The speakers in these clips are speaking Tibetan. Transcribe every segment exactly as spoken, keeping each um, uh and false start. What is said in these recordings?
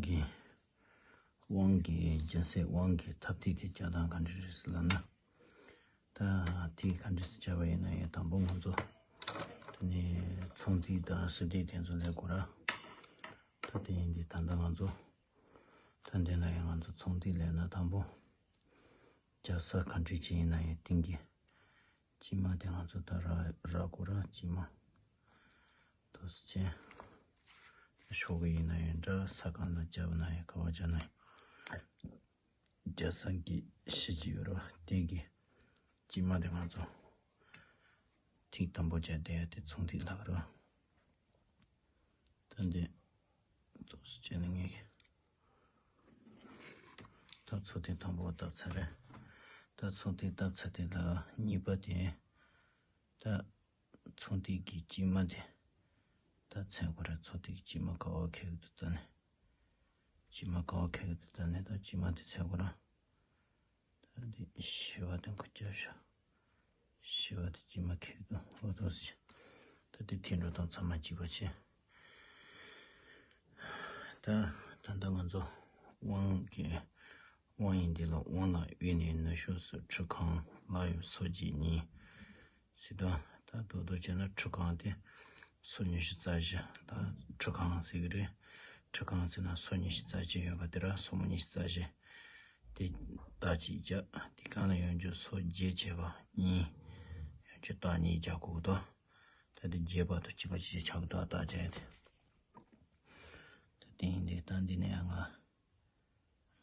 དབང་གི་སྦྱིན་སྲེག་དབང་གི་ཐབས་ཐིག་དེ་བྱ་སྟངས་ག་འདྲ་རེད་ཟེར་ལབ་ན། ད་ཐིག་ག་འདྲ་ཟེར་བྱ་བ་ཡིན་ན་ཡང་དང་པོ་ང་ཚོ་དེ་ནས་ཚོང་ཐིག་དང་ཟུར་ཐིག་དེ་ཚོ་ལས་དགོས་ར། ད་དེ་ཡིན་དུས་ད་ལྟ་ང་ཚོ་ད་འདི་ན་ཡང་ང་ཚོ་ཚོང་ཐིག་ལས་ན་དང་པོ་རྒྱབ་ས་ག་འདྲ་ཅིག་ཡིན་ན་ཡང་སྟེང་གི་དཀྱིལ་མ་དེ་ང་ཚོ་ད་ར་ར་དགོས་ར། དཀྱིལ་མ་དུ་ཅན་ཤོག་གི་ཡིན་ན་ཡང་འདྲ། ས་གང་ལ་བརྒྱབ་ན་ཡང་ག་བ་བརྒྱབ་ན་ཡང་རྒྱབ་ས་གི་གཞི་ཅིག་ཡོད་ར། དེ་གི་དཀྱིལ་མ་དེ་ང་ཚོ་ཐིག་དམ་པོ་བྱས་བསྡད་ཡ་དེ་ཚོང་ཐིག་ལབ་ར། ད་འདི་དུ་ཅན་ངེས་ཀྱི་ད་ཚོང་ཐིག་དང་པོ་བཏབ་ཚར་རེད། ད་ཚོང་ཐིག་བཏབ་ཚར་དེ་ལ་གཉིས་པ་དེ་ད་ཚོང་ཐིག་གི་དཀྱིལ་མ་དེ་ད་མཚན་དགོས་རེད། ཚོང་ཐིག་གི་དཀྱིལ་མ་ག་བ་འཁེལ་གི་འདུག་ད་ནི། དཀྱིལ་མ་ག་བ་འཁེལ་གི་འདུག་ད་ནི། ད་དཀྱིལ་མ་དེ་མཚན་དགོས་ར། ད་འདི་བཞི་པ་དེ་ཁོ་རྒྱབ་ཤོག་བཞི་པ་དེ་དཀྱིལ་མ་འཁེལ་འདུག་འོ་དོ་ཟེར། ད་འདི་འཐེན་འགྲོ་དང་ཚང་མ་གཅིག་པ་བྱེད། ད་ད་ལྟ་ང་ཚོ་དབང་གི་དབང་ཡིན་འདི་ལ་དབང་ལ་དབུས་ནས་ནུ་ཞོ་སུ་ཁྲུ་གང་ལ་ཡོད་སོ་བརྒྱད་གཉིས། ཟེར་དུས་ད་རྡོག་རྡོག་བྱས་ན་ཁྲུ་གང་དེ་སོ་ཉི་ཤུ་རྩ་བཞི། ད་ཁྲུ་གང་ཟེར་གི་རེད། ཁྲུ་གང་ཟེར་ན་སོ་ཉི་ཤུ་རྩ་བཞི་ཡོད་པ་དེ་ར། སོ་མོ་ཉི་ཤུ་རྩ་བཞི་དེ་རྟགས་གཅིག་བརྒྱབ། དེ་གང་ལ་ཡང་འཇུག་སོ་བརྒྱད་བྱས་པ་གཉིས། ཡང་འཇུག་རྟགས་གཉིས་རྒྱག་དགོས་ཀྱི་འདུག་ད་དེ་བརྒྱད་པ་དང་གཅིག་པ་གཅིག་ཆགས་ཀྱི་འདུག་རྟགས་བྱས་ཏེ། ད་དེ་ཡིན་དེ་ད་འདི་ནས་ཡང་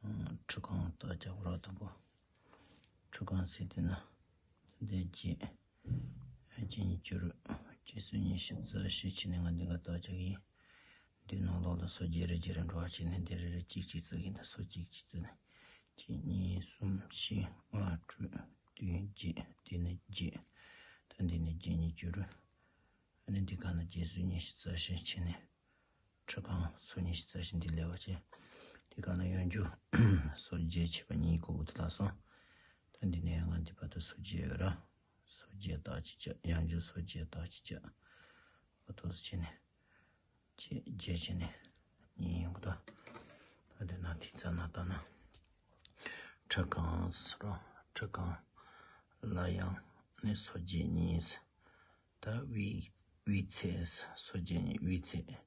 ང་ཁྲུ་གང་རྟགས་རྒྱག་དགོས་ར། དང་པོ་ཁྲུ་གང་ཟེར་དེ་ན་ད་འདི་བརྒྱད། བརྒྱད་གཉིས་བཅུ་དྲུག་བརྒྱད་སོ་ཉི་ཤུ་རྩ་བཞི་བྱས་ནས་ང་འདི་ག་རྟགས་རྒྱག་གི་ཡིན། འདི་ནང་ལོགས་ལ་སོ་བརྒྱད་རེ་བརྒྱད་རེ་འགྲོ་བ་བྱས་ནས་འདི་རེ་རེ་གཅིག་གཅིག་བརྩི་གི་ཡིན། ད་སོ་གཅིག་གཅིག་བརྩི་ནས་གཅིག་གཉིས་གསུམ་བཞི་ལྔ་དྲུག་བདུན་བརྒྱད། འདི་ནས་བརྒྱད། ད་འདི་ནས་བརྒྱད་གཉིས་བཅུ་དྲུག་ཨ་ནི་འདི་ག་ན་བརྒྱད་སོ་ཉི་ཤུ་རྩ་བཞི་བྱས་ནས་ཁྲུ་གང་སོ་ཉི་ཤུ་རྩ་བཞི་འདི་ལས་པ་བྱས། འདི་ག་ན་ཡང་འཇུག་སོ་བརྒྱད་བྱས་པ་གཉིས་གོ་དགོས་འདུག་ལབ་སོང་། ད་འདི་ནས་ཡང་ང་འདི་བར་དུ་སོ་བརྒྱད་ཡོད་ར། སོ་བརྒྱད་རྟགས་གཅིག་བརྒྱབ། ཡང་འཇུག་སོ་བརྒྱད་རྟགས་གཅིག་བརྒྱབ། འོ་དོ་ཟེར་བྱས་ནས་བརྒྱད་བརྒྱད་བྱས་ནས་གཉིས་ཡོང་གི་འདུག་ད་འདི་ན་དེ་ཙམ་ན་ལྟ་ན་ཁྲུ་གང་ཟེར་རོ། ཁྲུ་གང་ལ་ཡང་ནི་སོ་བརྒྱད་གཉིས། ད་དབུས་དབུས་ཚད་སོ་བརྒྱད་གཉིས་དབུས་ཚད།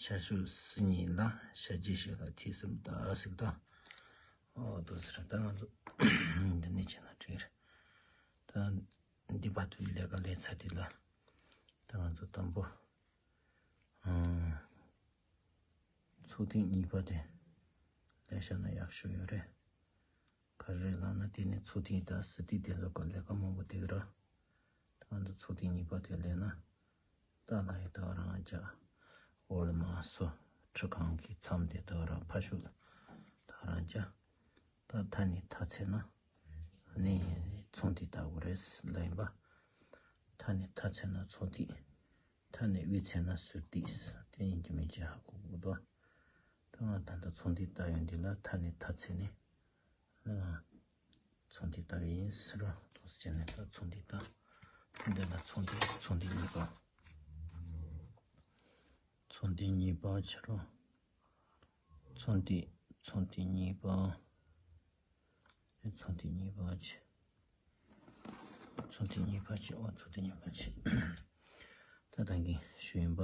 ཤར་ཕྱོགས་སུ་གཉིས་ལ་ཤར་རྒྱུད་བཞི་ལ་ཐིག་གསུམ་ད་ཟེར་གི་འདུག་འོ་དོ་ཟེར། ད་ང་ཚོ་འདི་ནས་བྱས་ན་འགྲིག་རེད། ད་འདི་བར་དུ་ལས་ཀ་ལས་ཚར་དེ་ལ་ད་ང་ཚོ་དང་པོ་ཨང་ཚོགས་ཐིག་གཉིས་པ་དེ་ལས་བཞག་ན་ཡག་ཤོས་ཡོད་རེད། ག་རེ་རེད་ལབ་ན་དེ་ནི་ཚོགས་ཐིག་དང་ཟུར་ཐིག་དེ་ཚོ་ག་ལས་ཀ་མང་པོ་འདུག་གི་ར། ད་ང་ཚོ་ཚོགས་ཐིག་གཉིས་པ་དེ་ལས་ན་རྟགས་ལ་ཡི་ད་ག་རང་རྒྱག་འོག་ལ་མ་སོ་ཁྲུ་གང་གི་མཚམས་དེ་ད་ག་རང་ཕར་ཕྱོགས་ལ་ད་ག་རང་རྒྱག་ད་མཐའ་ནས་མཐའ་ཚད་ན་ནི་ཚོགས་ཐིག་ལྟ་བུ་རེད་ལབ་ཡིན་པ། མཐའ་ནས་མཐའ་ཚད་ན་ཚོགས་ཐིག་མཐའ་ནས་དབུས་ཚད་ན་ཟུར་ཐིག་དེ་ཡིན་གྱི་མིན་གྱི་ཧ་གོ་དགོས་འདུག་ད་ང་ད་ལྟ་ཚོགས་ཐིག་ལྟ་ཡོང་དུས་ལ་མཐའ་ནས་མཐའ་ཚད་ནས་ང་ཚོགས་ཐིག་ལྟ་བུ་ཡིན་ཟེར་རོ། དུ་བྱས་ནས་ད་ཚོགས་ཐིག་ལྟ། འདི་ལ་ཚོགས་ཐིག་ཚོགས་ཐིག་གཉིས་པ། ཚོགས་ཐིག་གཉིས་པ་བྱེད་རོ། ཚོགས་ཐིག་ཚོགས་ཐིག་གཉིས་པ། ཚོགས་ཐིག་གཉིས་པ་བྱེད། ཚོགས་ཐིག་གཉིས་པ་བྱེད། འོ་ཚོགས་ཐིག་གཉིས་པ་བྱེད། ད་ད་གིན་ཞུས་ཡིན་པ།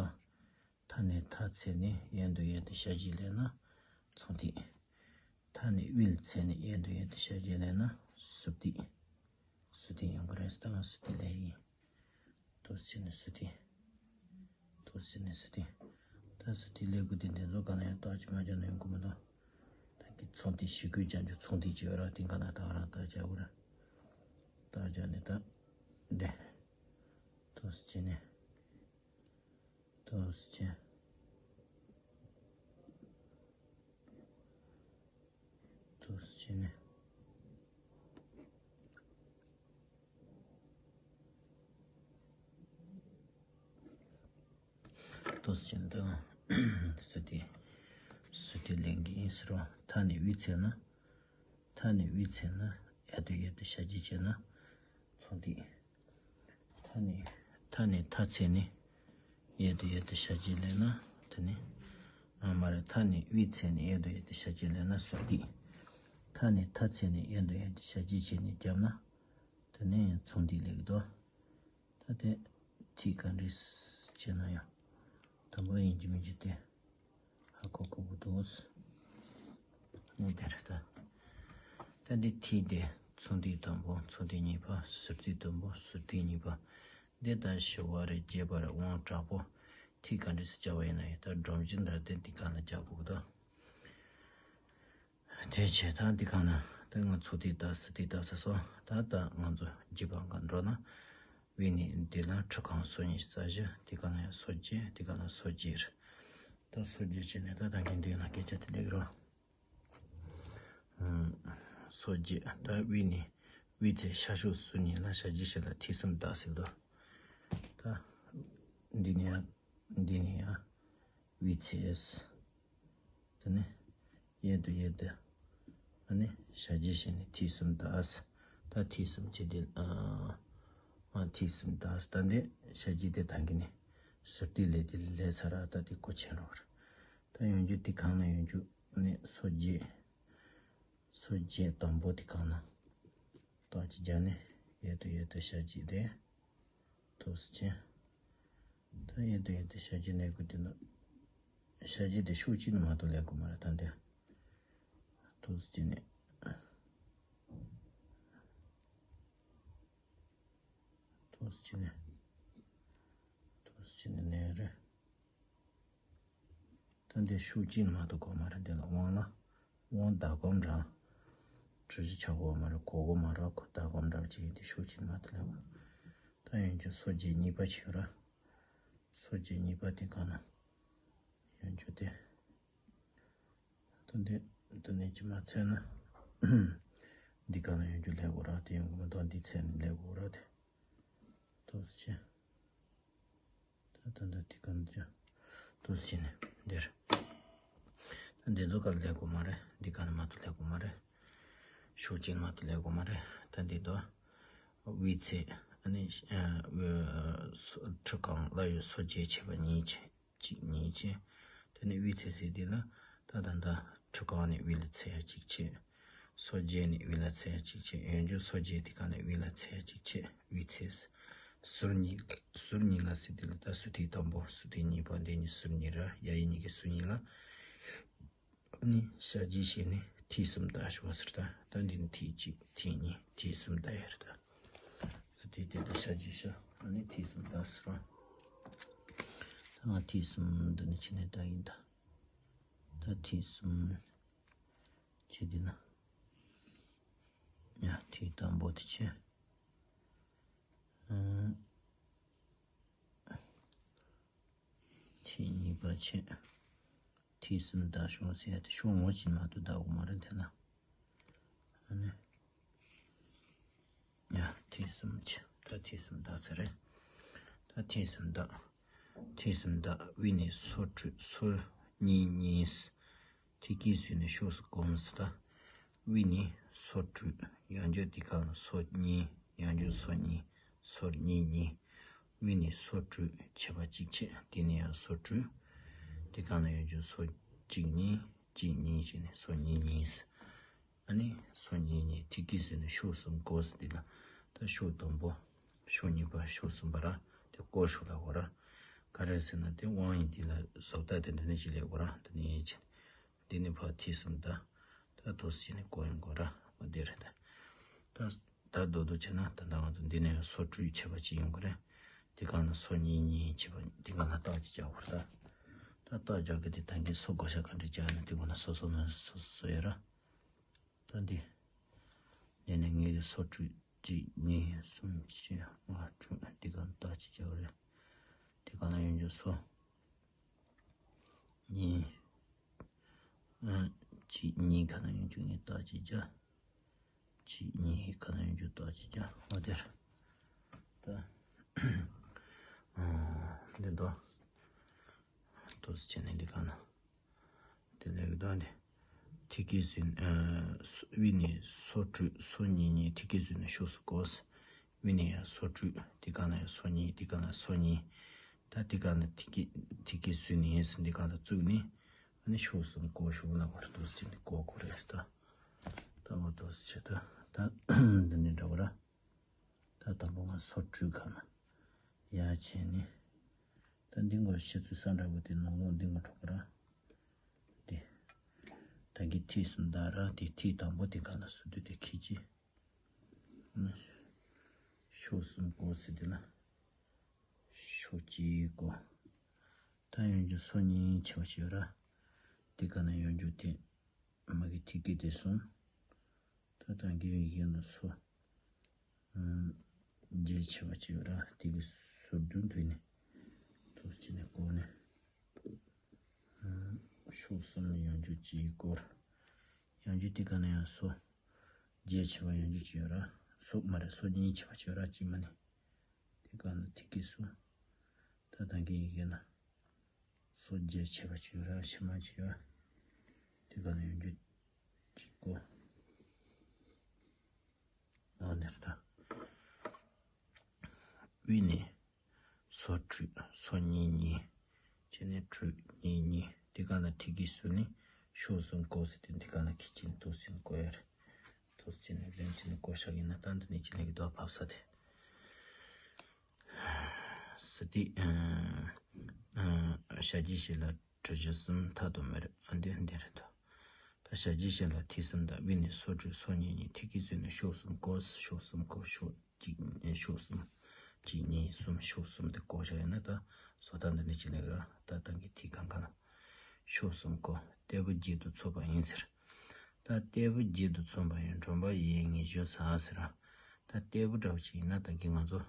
མཐའ་ནས་མཐའ་ཚད་ནས་གཡས་དང་གཡས་དེ་ཤར་རྒྱུད་ལེན་ན་ཚོགས་ཐིག་མཐའ་ནས་དབུས་ཚད་ནས་གཡས་དང་གཡས་དེ་ཤར་རྒྱུད་ལེན་ན་ཟུར་ཐིག་ཟུར་ཐིག་ཡོང་གི་རེད། ད་ང་ཟུར་ཐིག་ལེན་ཡིན། དུ་བྱས་ནས་ཟུར་ཐིག་དུ་བྱས་ནས་ཟུར་ཐིག་ད་ཟུར་ཐིག་ལེན་དགོས་དུས་འདི་ཚོ་ག་ན་ཡང་རྟགས་ཅིག་མ་བྱས་ན་ཡོང་གི་མི་འདུག་ད་གི་ཚོགས་ཐིག་ཞི་རྒོལ་རྒྱག་རྒྱུ་ཚོགས་ཐིག་ཅིག་ཡོད་ར། དེ་ག་ན་ད་ག་རང་རྟགས་རྒྱག་དགོས་ར། རྟགས་རྒྱག་ནས་ད་འདི་དུ་བྱས་ནས། དུ་བྱས། དུ་བྱས་ནས། དུ་བྱས་ནས་ད་ཟུར་ཐིག་ཟུར་ཐིག་ལེན་གྱི་ཡིན་ཟེར་བ། མཐའ་ནས་དབུས་ཚད་ན། མཐའ་ནས་དབུས་ཚད་ན་གཡས་དང་གཡས་དེ་ཤར་རྒྱུད་བྱས་ན་ཚོགས་ཐིག་མཐའ་ནས་མཐའ་ནས་མཐའ་ཚད་ནས་གཡས་དང་གཡས་དེ་ཤར་རྒྱུད་ལེན་ན་དེ་ནས་ ཨ་མ་རེད། མཐའ་ནས་དབུས་ཚད་ནས་གཡས་དང་གཡས་དེ་ཞབས་ཀྱིས་ལེན་ན་ཟུར་ཐིག་མཐའ་ནས་མཐའ་ཚད་ནས་གཡས་དང་གཡས་དེ་ཞབས་ཀྱིས་བྱས་ནས་བརྒྱབ་ན། དེ་ནས་མཚུངས་ཐིག་ལེགས་འདུག་ད་དེ་ཐིག་ག་འདྲས་བྱས་ན་ཡང་དང་པོ་ཡིན་གྱི་མིན་གྱི་དེ་ཧ་གོ་དགོས་ཀྱི་འདུག་ཨ་ནི་དེ་རེད་ད། ད་འདི་ཐིག་དེ་མཚུངས་ཐིག་དང་པོ། མཚུངས་ཐིག་གཉིས་པ། ཟུར་ཐིག་དང་པོ། ཟུར་ཐིག་གཉིས་པ། འདི་ལྟར་ཞི་བ་རེ་རྒྱས་པར་དབང་དྲག་པོ། ཐིག་ག་འདྲས་སུ་བྱ་བ་ཡིན་ན་ཡང་ད་སྒྲོམ་གཞི་འདྲ་དེ་འདི་ག་ན་རྒྱག་དགོས་ཀྱི་འདུག་དེ་བྱས་ད་འདི་ག་ན་ད་ང་མཚུངས་ཐིག་བཏབ། ཟུར་ཐིག་བཏབ་ཚར་སོང་། ད་ད་ང་ཚོ་རྒྱས་པ་ག་འགྲོ་ན། དབུས་ནས་འདི་ལ་ཁྲི་རྐང་སོ་གཉིས་རྩ་བཞི། འདི་ག་ན་ཡང་སོ་བརྒྱད། འདི་ག་ན་སོ་བརྒྱད་རེད། ད་སོ་བརྒྱད་བྱས་ནས་ད་ད་གིན་འདི་ན་སྐད་ཆ་དེ་ལེགས་རོ། ཨུམ། སོ་བརྒྱད། ད་དབུས་ནས་དབུས་ཚད་ཤར་ཕྱོགས་ཟུར་གཉིས་ལ་ཞབས་ཀྱིས་བྱས་ལ་ཐིག་གསུམ་བཏབ་ཟེར་དོ། ད་འདི་ནས་ཡང་འདི་ནས་ཡང་དབུས་ཚད། དེ་ནས་གཡས་དང་གཡས་དེ། ཨ་ནི་ཞབས་ཀྱིས་བྱས་ནས་ཐིག་གསུམ་བཏབ། ད་ཐིག་གསུམ་བྱས་ཏེ། ཨ་ཨ་ཐིག་གསུམ་བཏབ། ད་འདི་ཞབས་ཀྱིས་དེ་ད་གིན་ནས་ཟུར་ཐིག་ལེགས་དེ་ལེགས་ཚར་ར། ད་དེ་གོ་ཆེན་རོགས་རེད། ད་ཡོང་རྒྱུ་དེ་གང་ན་ཡོང་རྒྱུ་ནི་སོ་བརྒྱད། སོ་བརྒྱད་དང་པོ་དེ་གང་ན། རྟགས་ཅིག་བརྒྱབ་ནས་གཡས་དང་གཡས་དེ་ཞབས་ཀྱིས་དེ། ཐུགས་སུ་ཆེ། ད་གཡས་དང་གཡས་དེ་ཞབས་ཀྱིས་ལེན་དགོས་དུས་ན། ཞབས་ཀྱིས་དེ་ཤུགས་གཅིག་ནི་མ་གཏོགས་ལེན་དགོས་མ་རེད། ད་འདི། ཐུགས་སུ་ཆེ་ནས། ཐུགས་སུ་ཆེ་ནས། ཐུགས་སུ་ཆེ་ནས་ལེན་རེད། ད་འདི་ཤུགས་གཅིག་མ་གཏོགས་གོ་མ་རེད། འདི་ལ་དབང་ལ། དབང་ཟླ་གོམ་འདྲ། གྲུ་བཞི་ཆགས་གོ་མ་རེད། གོ་གོ་མ་རེད། ཁོ་ཟླ་གོམ་འདྲ་བྱེད་ཀྱི་འདི་ཤུགས་གཅིག་མ་གཏོགས་ལེན་གོ། ད་ཡོང་རྒྱུ་སོ་བརྒྱད་གཉིས་པ་བྱེད་ར། སོ་བརྒྱད་གཉིས་པ་དེ་གང་ན་ཡོང་རྒྱུ་དེ། ད་འདི་འདི་ནས་ཅི་མ་ཚད་ན། འདི་གང་ན་ཡོང་རྒྱུ་ལེན་གོ་ར། དེ་ཡོང་གི་མ་གཏོགས་འདི་ཚད་ནས་ལེན་གོ་ར་དེ། ཐུགས་སུ་ཆེ། ད་ད་ད་དེ་ག་འདི་དུ་ཟིན་འདིར། ད་འདི་ཚོ་ག་ལས་དགོས་མ་རེད། འདི་ག་ནས་མ་གཏོགས་ལས་དགོས་མ་རེད། ཤུགས་ཀྱིས་མ་གཏོགས་ལས་དགོས་མ་རེད། ད་འདི་དུ་དབུས་ཚད་ཨ་ནི་ཨ་སོ་ཁྲི་རྐང་ལ་ཡོད་སོ་བརྒྱད་ཕྱེད་པ་གཉིས་ཆེ། གཅིག་གཉིས་ཆེ། དེ་ནས་དབུས་ཚད་ཟེར་དུས་ན་ད་ད་ད་ཁྲི་རྐང་ནས་དབུས་ལ་ཚད་ཡ་གཅིག་ཆེ། སོ་བརྒྱད་ནས་དབུས་ལ་ཚད་ཡ་གཅིག་ཆེ། ཡོན་ཆོད་སོ་བརྒྱད་དེ་ག་ནས་དབུས་ལ་ཚད་ཡ་གཅིག་ཆེ། དབུས་ཚད། ཟུར་གཉིས། ཟུར་གཉིས་ལ་ཟེར་དུས་ལ་ད་ཟུར་ཐིག་དང་པོ་ཟུར་ཐིག་གཉིས་པ་འདི་གཉིས་ཟུར་གཉིས་ར། ཡ་ཡི་གཉིས་ཀྱི་ཟུར་གཉིས་ལ། ནི་ཞབས་ཀྱིས་བྱས་ནས་ཐིག་གསུམ་བཏབ་ཤོག་ཟེར། ད་ད་འདི་ནི་ཐིག་གཅིག་ཐིག་གཉིས་ཐིག་གསུམ་བཏབ་ཡ་རེད་ད། ཟུར་ཐིག་དེ་ད་ཞབས་ཀྱིས་བྱས་ཨ་ནི་ཐིག་གསུམ་བཏབ་ཟེར་བ། ད་ང་ཐིག་གསུམ་འདི་ནི་ཕྱི་ནས་བཏབ་ཡིན་ད། ད་ཐིག་གསུམ། ཁྱེད་འདི་ན། ཡ་ཐིག་དང་པོ་དེ་ཁྱེད། ཨང་། ཐིག་གཉིས་པ་ཁྱེད། ཐིག་གསུམ་བཏབ་ཤོག་ཟེར་ཡ་དེ་ཤོག་ངོ་ཅིག་མ་གཏོགས་བཏབ་དགོས་མ་རེད་དེ་ན། ཨ་ནི། ཡ་ཐིག་གསུམ་ཁྱེད། ད་ཐིག་གསུམ་བཏབ་ཚར་རེད། ད་ཐིག་གསུམ་བཏབ། ཐིག་གསུམ་བཏབ། དབུས་ནས་སོར་དྲུག་སོར་གཉིས་གཉིས། ཐིག་གི་ཟུར་ནས་ཕྱོགས་སུ་བསྒོམ་ཟེར་ད། དབུས་ནས་སོར་དྲུག་ཡང་འཇོག་དེ་ག་ལ་སོར་གཉིས། ཡང་འཇོག་སོར་གཉིས། སོར་གཉིས་གཉིས། དབུས་ནས་སོར་དྲུག་ཕྱེད་པ་གཅིག་ཕྱེད། དེ་ནས་ཡང་སོར་དྲུག་དེ་ག་ལ་ཡང་འཇོག་སོར་གཅིག་གཉིས། གཅིག་གཉིས་བྱས་ནས་སོར་གཉིས་གཉིས། ཨ་ནི་སོར་གཉིས་གཉིས། ཐིག་གི་ཟུར་ནས་ཕྱོགས་གསུམ་བསྒོམ་ཟེར་དེ་ལ། ད་ཕྱོགས་དང་པོ། ཕྱོགས་གཉིས་པ། ཕྱོགས་གསུམ་པ་ར། དེ་བསྐོར་ཕྱོགས་ལ་གོ་ར། ག་རེ་ཟེར་ན་དེ་དབང་ཡིན་དེ་ལ་བཟོ་ལྟ་དེ་འདི་ནས་ཅི་ལས་གོ་ར། དེ་ནས་ཡིན་ཕྱིན། འདི་ནས་ཕར་ཐིག་གསུམ་བཏབ། ད་ཐོག་སེ་ནས་བསྐོར་ཡོང་གོ་ར། འོ་དེ་རེད་ད། ད་ད་རྡོག་རྡོག་བྱས་ན་ད་ལྟ་ང་ཚོ་འདི་ནས་སོར་དྲུག་ཕྱེད་པ་གཅིག་ཡོང་གི་རེད། དེ་ག་ལ་སོར་གཉིས་གཉིས་ཕྱེད་པ་དེ་ག་ལ་རྟགས་གཅིག་རྒྱག་དགོས་རེད་ད། ད་རྟགས་རྒྱག་གི་དེ་ད་གིན་སོར་བགོ་བཤའ་ག་འདྲ་རྒྱག་ན་དེ་གོ་ན་སོ་སོ་མིན་སོ་སོ་ཡོད་ར། ད་འདི། འདི་ནས་ངེད་ཀྱི་སོར་དྲུག་གཅིག་གཉིས་གསུམ་བཞི་ལྔ་དྲུག་འདི་ག་ལ་རྟགས་གཅིག་རྒྱག་རེད། དེ་ག་ལ་ཡོང་རྒྱུ་སོ། གཉིས། ཨ། གཅིག་གཉིས་ག་ལ་ཡོང་རྒྱུ་ངས་རྟགས་གཅིག་རྒྱག་གཅིག་གཉིས་ག་ལ་ཡོང་རྒྱུ་རྟགས་གཅིག་རྒྱག་འོ་དེར། ད། ཨ། འདི་འདུག་ཏོག་ཙམ་བྱས་ནས་འདི་ག་ན། དེ་ལས་ཀྱི་དོན་དེ། ཐིག་གི་ཟུར། ཨ། སོ། དབུས་ནས་སོར་དྲུག་སོར་གཉིས་གཉིས། ཐིག་གི་ཟུར་ནས་ཕྱོགས་སུ་བསྒོམ། དབུས་ནས་ཡང་སོར་དྲུག་དེ་ག་ན་ཡང་སོར་གཉིས། དེ་ག་ན་སོར་གཉིས། ད་དེ་ག་ན་ཐིག་གི། ཐིག་གི་ཟུར་ནས་ཡིན་ཟེར་འདི་ག་ལ་བཙུགས་ནས། ནི་ཤོག་གསུམ་བསྐོར་ཤོག་ལབ་པ་རེད། འདུག་སེ་བྱས་ནས་བསྐོར་དགོས་རེད་ད། ད་འོ་འདུག་སེ་བྱས་ད་ད་འདི་ནས་འདྲ་བ་ར། ད་དང་པོ་ང་སོ་བྲུས་ག་ན་ཡ་བྱས་ནས། ད་འདི་ངོ་ཤི་ཚུལ་ས་འདྲ་བོ་དེ་ནང་ལོགས་འདི་ངོ་འགྲོ་གི་ར། དེ། ད་གི་ཐིག་གསུམ་ད་ར་དེ་ཐིག་དང་པོ་དེ་ག་ན་སུ་དུ་དེ་ཁི་ཅི། ཤོག་གསུམ་བསྐོར་ཟེར་དེ་ལ། ཤོག་གཅིག་བསྐོར། ད་ཡོང་རྒྱུ་སོ་གཉིས་ཆེ་བ་ཞིག་ཡོད་ར། དེ་ག་ན་ཡོང་རྒྱུ་དེ། མ་གི་ཐིག་གི་དེ་གསུམ། ད་ད་གི་ཡོང་རྒྱུ་ན་སོ། བརྒྱད་ཆེ་བ་ཅིག་ཡོད་ར། དེ་གི་ཟུར་དུ་འདུས་ནས། ཐོག་ཅིག་ནས་བསྐོར་ནས། ཤོག་གསུམ་ཡང་འཇུག་གཅིག་བསྐོར། ཡང་འཇུག་དེ་ག་ན་ཡང་སོ། བརྒྱད་ཆེ་བ་ཡང་འཇུག་ཅིག་ཡོད་ར། སོ་མ་རེད། སོ་གཉིས་ཆེ་བ་ཅིག་ཡོད་ར། གཅིག་མ་ནི། དེ་ག་ན་ཐིག་གི་སོ། ད་ད་གི་ཡི་གེ་ན། སོ་བརྒྱད་ཆེ་བ་ཅིག་ཡོད་ར། ཕྱི་མ་ཅིག་ཡོད། དེ་ག་ན་ཡང་འཇུག་གཅིག་བསྐོར། འོ་འདིར་ད། དབུས་ནས་སོ་བྲུས་སོ་གཉིས་གཉིས། བྱས་ནས་བྲུས་གཉིས་གཉིས། འདི་ག་ན་ཐིག་གི་སུ་ནི་ཤོག་གསུམ་བསྐོར་ཟེར་ཏེ་འདི་ག་ན་ཁི་ཅིན་ཐོག་སིན་བསྐོར་ཡ་རེད། ཐོག་སིན་ནས་ལེན་བྱས་ནས་བསྐོར་བཞག་ཡིན་ན་ད་འདི་ནས་ཅི་ལེགས་འདུག་ཕབ་ས་དེ། ས་དེ་ཞ་རྒྱས་ཞེས་ལ་གྲུ་བཞི་གསུམ་མཐའ་དང་མེད་རེད། ཨ་འདི་འདི་རེད་དོ། ད་ཞ་རྒྱས་ཞེས་ལ་ཐིག་གསུམ་དང་དབུས་ནས་སོ་བྲུས་སོ་གཉིས་གཉིས། ཐིག་གི་ཚུལ་ནི་ཤོག་གསུམ་བསྐོར། ཤོག་གསུམ་བསྐོར། ཤོག་གཅིག་ཤོག་གསུམ། གཅིག་གཉིས་གསུམ་ཤོག་གསུམ་དེ་བསྐོར་བཞག་ཡོད་ན་ད་བཟོ་ལྟ་འདི་ནས་ཅི་ལེགས་ར། ད་ད་གི་ཐིག་གང་ག་ན་ཤོག་གསུམ་བསྐོར། ལྟེ་བ་བརྒྱད་དུ་མཚོན་པ་ཡིན་ཟེར། ད་ལྟེ་བ་བརྒྱད་དུ་མཚོན་པ་ཡིན། སྒྲོམ་པ་ཡིན་ངེས་བྱུང་ཟེར་ཟེར་ར། ད་ལྟེ་བ་འདྲ་བ་ཅིག་ཡིན་ན་ད་གི་ང་ཚོ་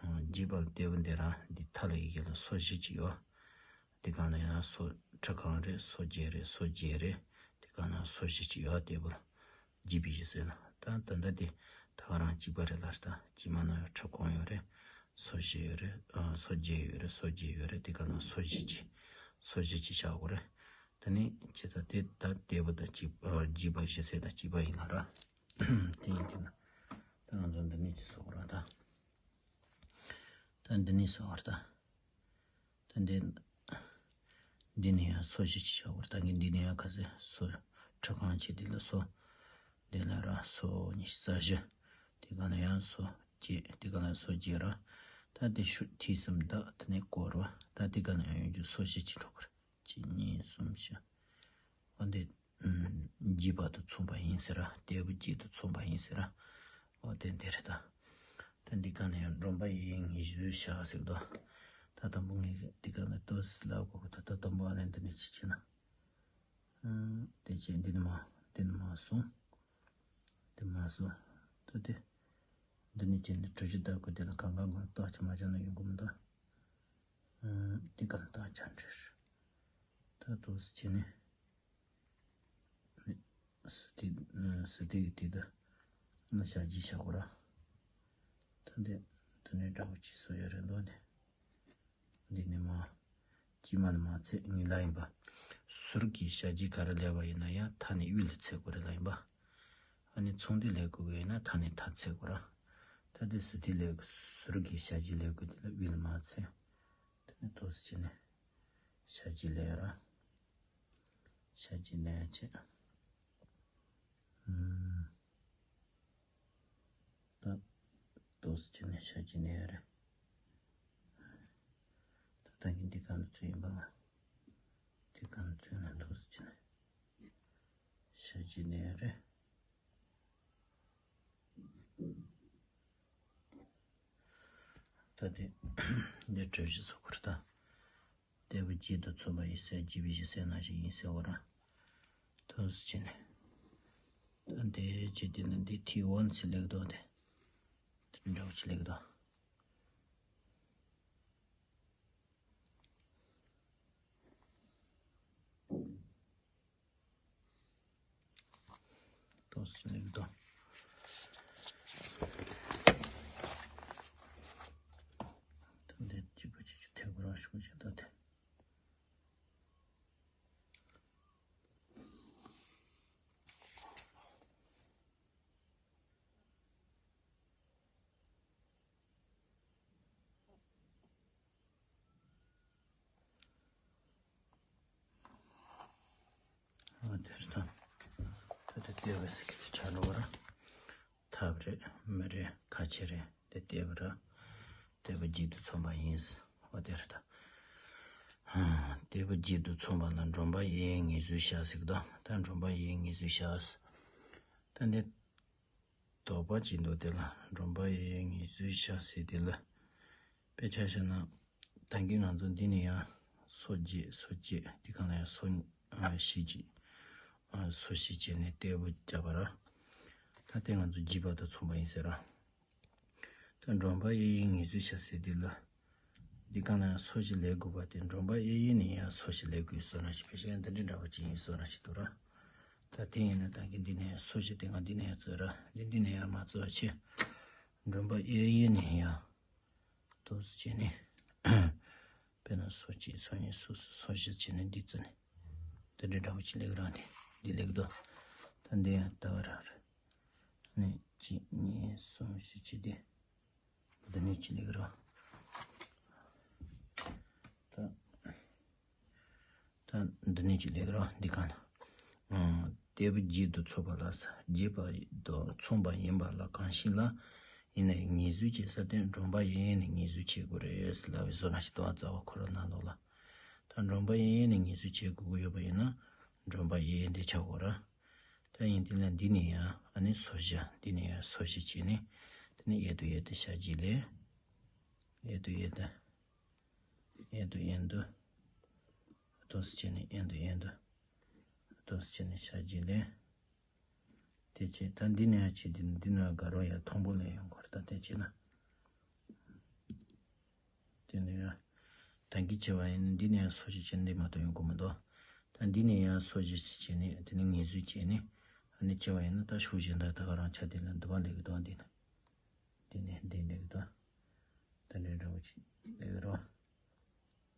བརྒྱད་པ་ལ་ལྟེ་བ་འདི་ར། འདི་མཐའ་ལ་ཡི་གེ་ལ་སོ་བཞི་ཅིག་ཡོད། དེ་ག་ན་ཡང་སོ་ཁྲི་གང་རེད། སོ་བརྒྱད་རེད། སོ་བརྒྱད་རེད། དེ་ག་ན་སོ་བཞི་ཅིག་ཡོད། ལྟེ་བ་ལ་བརྒྱད་པའི་བཞི་ཟེར་ན་ད་ད་ལྟ་དེ་ད་ག་རང་གཅིག་པ་རེད་ལར། ད་དཀྱིལ་མ་ན་ཡང་ཁྲི་གང་ཡོད་རེད། སོ་བཞི་ཡོད་རེད། ཨ་སོ་བརྒྱད་ཡོད་རེད། སོ་བརྒྱད་ཡོད་རེད། དེ་ག་ན་སོ་བཞི་ཅིག་སོ་བཞི་ཅིག་བཞག་དགོས་རེད། ད་ནི་བྱས་ཙང་དེ་ད་ལྟེ་བ་དང་གཅིག་ཨ་བརྒྱད་པ་བཞི་ཟེར་ད་གཅིག་པ་ཡིན་ལ་ར། དེ་ཡིན་དེ་ན་ད་ང་ཚོ་འདི་ནས་ཅི་བཟོ་དགོས་ར། ད་ད་འདི་ནས་བཟོ་བར་ད། ད་འདི། འདི་ནས་ཡང་སོ་བཞི་ཅིག་བཞག་པར་ད་གིན་འདི་ནས་ཡང་ག་ཚད་སོ། ཁྲི་གང་ཆེ་འདི་ལ་སོ། འདི་ལ་ར་སོ་ཉི་ཤུ་རྩ་བཞི། དེ་ག་ན་ཡང་སོ་བརྒྱད། དེ་ག་ན་སོ་བརྒྱད་ར། ད་དེ་ཤུ་ཐིག་གསུམ་ད་དེ་ནས་བསྐོར་བ། ད་དེ་ག་ན་ཡང་ཡོང་རྒྱུ་སོ་བཞི་ཅིག་འགྲོ་གི་རེད། གཅིག་གཉིས་གསུམ་བཞི། འོ་འདི། བརྒྱད་པ་དང་མཚུངས་པ་ཡིན་ཟེར་ར། ལྟེ་བ་བརྒྱད་དང་མཚུངས་པ་ཡིན་ཟེར་ར། འོ་དེ་འདི་རེད་ད། ད་འདི་ག་ནས་ཡང་སྒྲོམ་པ་ཡིན་ངེས་བྱུང་བཞག་ཟེར་དོ། ད་དང་པོ་ངས་འདི་ག་ནས་ལྟོས་ཟེར་ལབ་དགོས་གི། ད་ད་དང་པོ་ཨ་ནས་འདི་ནས་ཅི་བྱེད་ན། དེ་བྱས་འདི་ནས་མ། འདི་ནས་མ་སོང་། འདི་མ་སོང་། ད་དེ། འདི་ནས་བྱས་ནས་གྲུ་བཞི་བརྡབ་དགོས། དེ་ལ་གང་གང་གང་རྟགས་ཅིག་མ་བྱས་ན་ཡོང་གི་མི་འདུག་འདི་ག་ལ་རྟགས་ཅིག་འབྲི། ད་ལྟོས་ཟེར་བྱས་ནས། སི་ཏི། སི་ཏི་གི་དེ་ད་ནི་ཞ་རྒྱས་བཞག་གོ་ར། ད་འདི་འདི་ནས་འདྲ་བོ་ཅིག་བཟོ་ཡ་རེད་འདུག་འདི། འདི་ནས་མ། དཀྱིལ་མ་ནས་མ་ཚད་ངེས་ལ་ཡིན་པ། ཟུར་གྱི་ཞ་རྒྱས་ག་རེ་ལས་པ་ཡིན་ན་ཡང་མཐའ་ནས་དབུས་ལ་ཚད་དགོས་རེད་ལ་ཡིན་པ། ཨ་ནི་ཚོང་འདི་ལས་དགོས་ཀྱི་ཡིན་ན་མཐའ་ནས་མཐའ་ཚད་དགོས་ར། ད་འདི་སི་ཏི་ལས་ཟུར་གྱི་ཞ་རྒྱས་ལས་དགོས་འདི་ལ་དབུས་ལ་མ་ཚད། དེ་ནས་ལྟོས་ཟེར་བྱས་ནས། ཞ་རྒྱས་ལས་ར། ཞ་རྒྱས་ལས་བྱས། ཨུམ། ད། ལྟོས་ཟེར་བྱས་ནས་ཞ་རྒྱས་ལས་ར། ད་ད་གིན་འདི་ག་ནས་ཚུར་ཡིན་པ། འདི་ག་ནས་ཚུར་ན་ལྟོས་ཟེར་བྱས་ནས། ཞ་རྒྱས་ལས་ར། ད་དེ། འདི་གྲུ་བཞི་ཚོགས་ཁུར་ད། ལྟེ་བ་བརྒྱད་དུ་མཚོན་པ་ཡིན་ཟེར། བརྒྱད་པའི་བཞི་ཟེར་ན་ཞིག་ཡིན་ཟེར་བ་ར། ཐོས་སུ་བྱས་ནས། ད་འདི་བྱས་དེ་ནི་འདི་ཐིག་འོན་ཚེ་ལེགས་དོ་དེ། དེ་འདྲ་བོ་ཅིག་ལེགས་དོ། ཏོག་ཙམ་ལེགས་དོ། ད་འདི་གཅིག་པ་གཅིག་གཅིག་ཐེག་པ་རང་ཤུགས་ཆེ་ད་དེ། དེར་ཐང་། ད་དེ་ལྟེ་བ་ཟེར་གྱི་དེ་ཆ་ལོ་ར། ཐབས་རེད་མི་རེད་ཁ་ཆེ་རེད་དེ་ལྟེ་བ་ར། ལྟེ་བ་བརྒྱད་དུ་མཚོན་པ་ཡིན། འོ་དེ་རེད་ད། ལྟེ་བ་བརྒྱད་དུ་མཚོན་པ་ལ་མགྲོན་པོ་གཡས་གཡོན་ངེས་བཟུང་བྱ་ཟེར་གྱི་འདུག་ད་མགྲོན་པོ་གཡས་གཡོན་ངེས་བཟུང་བྱ། ད་འདི། དོགས་པ་ཅིག་འདུག་དེ་ལ་མགྲོན་པོ་གཡས་གཡོན་ངེས་བཟུང་བྱ་ཟེར་དེ་ལ། དཔེ་ཆ་བཞག་ན། ད་གིན་ང་ཚོ་འདི་ནས་ཡང་སོ་བརྒྱད་སོ་བརྒྱད་འདི་གང་ལ་ཡང་སོ་ཨ་བཞི་གཅིག་ཨ་སོ་བཞི་བྱས་ནས་ལྟེ་བ་བརྒྱབ་པ་ར། ད་ལྟའི་ང་ཚོ་བརྒྱད་པ་དང་མཚུངས་པ་ཡིན་ཟེར་ར། ད་མགྲོན་པོ་གཡས་གཡོན་ངེས་བཟུང་བྱ་ཟེར་དེ་ལ། འདི་གང་ལ་ཡང་སོ་བཞི་ལས་དགོས་པ་དེ་མགྲོན་པོ་གཡས་གཡོན་ནས་ཡང་སོ་བཞི་ལས་དགོས་བཟོ་འདྲ་ཞིག་བེད་སྤྱོད་འདི་འདྲའི་འདྲ་བོ་ཅིག་ཡིན་བཟོ་འདྲ་ཞིག་འདུག་ར། ད་དེ་ཡིན་ན་ད་གིན་འདི་ནས་ཡང་སོ་བཞི་དེ་གང་འདི་ནས་ཡང་བཙོས་ར་འདི་འདི་ནས་ཡང་མ་བཙོས་པ་ཆེ། མགྲོན་པོ་གཡས་གཡོན་ནས་ཡང་། དོགས་སུ་བྱས་ནས། དཔེར་ན་སོ་གཅིག་སོ་གཉིས་སོ་གསུམ་སོ་བཞི་བྱས་ནས་འདི་བཙོས་ནས། འདི་འདྲའི་འདྲ་བོ་ཅིག་ལེགས་ར་འདི་འདི་ལེགས་དོ། ད་འདི་ཡང་ལྟ་བ་ར་ར། ནས་གཅིག་གཉིས་གསུམ་བཞི་བཅུ་འདི། འདི་ནས་ཅི་ལེགས་རོ། ད། ད་འདི་ནས་ཅི་ལེགས་རོ་འདི་གང་ན། ལྟེ་བ་བརྒྱད་དུ་མཚོན་པ་ལ་ས་བརྒྱད་པ་དང་མཚུངས་པ་ཡིན་པ་ལ་གང་ཞིག་ལ། ཡིན་ནའི་ངེས་བཟུང་བྱེད་ས་དེ་མགྲོན་པོ་གཡས་གཡོན་ནས་ངེས་བཟུང་བྱེད་དགོས་རེད་ལབ་པའི་བཟོ་འདྲ་ཞིག་འདུག་ཨ་རྩ་བ་ཁོ་རང་ནང་ལོགས་ལ། ད་མགྲོན་པོ་གཡས་གཡོན་ནས་ངེས་བཟུང་བྱེད་དགོས་ཀྱི་ཡོད་པ་ཡིན་ན། མགྲོན་པོ་གཡས་གཡོན་དེ་ཆགས་དགོས་ར། ད་ཡིན་དེ་ལ་འདི་ནས་ཡང་ཨ་ནི་སོར་བཞི་འདི་ནས་ཡང་སོར་བཞི་བྱས་ནས་དེ་ནས་གཡས་དང་གཡས་དང་ཞབས་ཀྱི་ལས། གཡས་དང་གཡས་དང་། གཡས་དང་གཡས་དང་། ཨ་ཏོག་སི་བྱས་ནས་གཡས་དང་གཡས་དང་། ཨ་ཏོག་སི་བྱས་ནས་ཞབས་ཀྱི་ལས། དེ་བྱས་ད་འདི་ནས་ཡང་བྱས་དེ་ནས་འདི་ནས་དགའ་རོགས་ཡང་མཐོན་པོ་ལས་ཡོང་གི་རེད་ད་དེ་བྱས་ན། དེ་ནས་ཡང་། ད་གིན་བྱས་པ་ཡིན་ན་འདི་ནས་ཡང་སོར་བཞི་བྱས་ནས་འདི་མ་གཏོགས་ཡོང་གི་མི་འདུག་ད་འདི་ནས་ཡང་སོར་བཞི་བྱས་ནས་དེ་ནས་ངེས་བཟུང་བྱས་ནས་ཨ་ནི་བྱས་པ་ཡིན་ན་ད་ཤུགས་གཞན་དག་ད་ག་རང་ཆ་དེ་ལ་འདི་པ་ལེགས་འདུག་འདི་ནས་འདི་ནས་འདི་ལེགས་འདུག་ད་འདྲའི་འདྲ་བོ་ཅིག་ལེགས་རོ།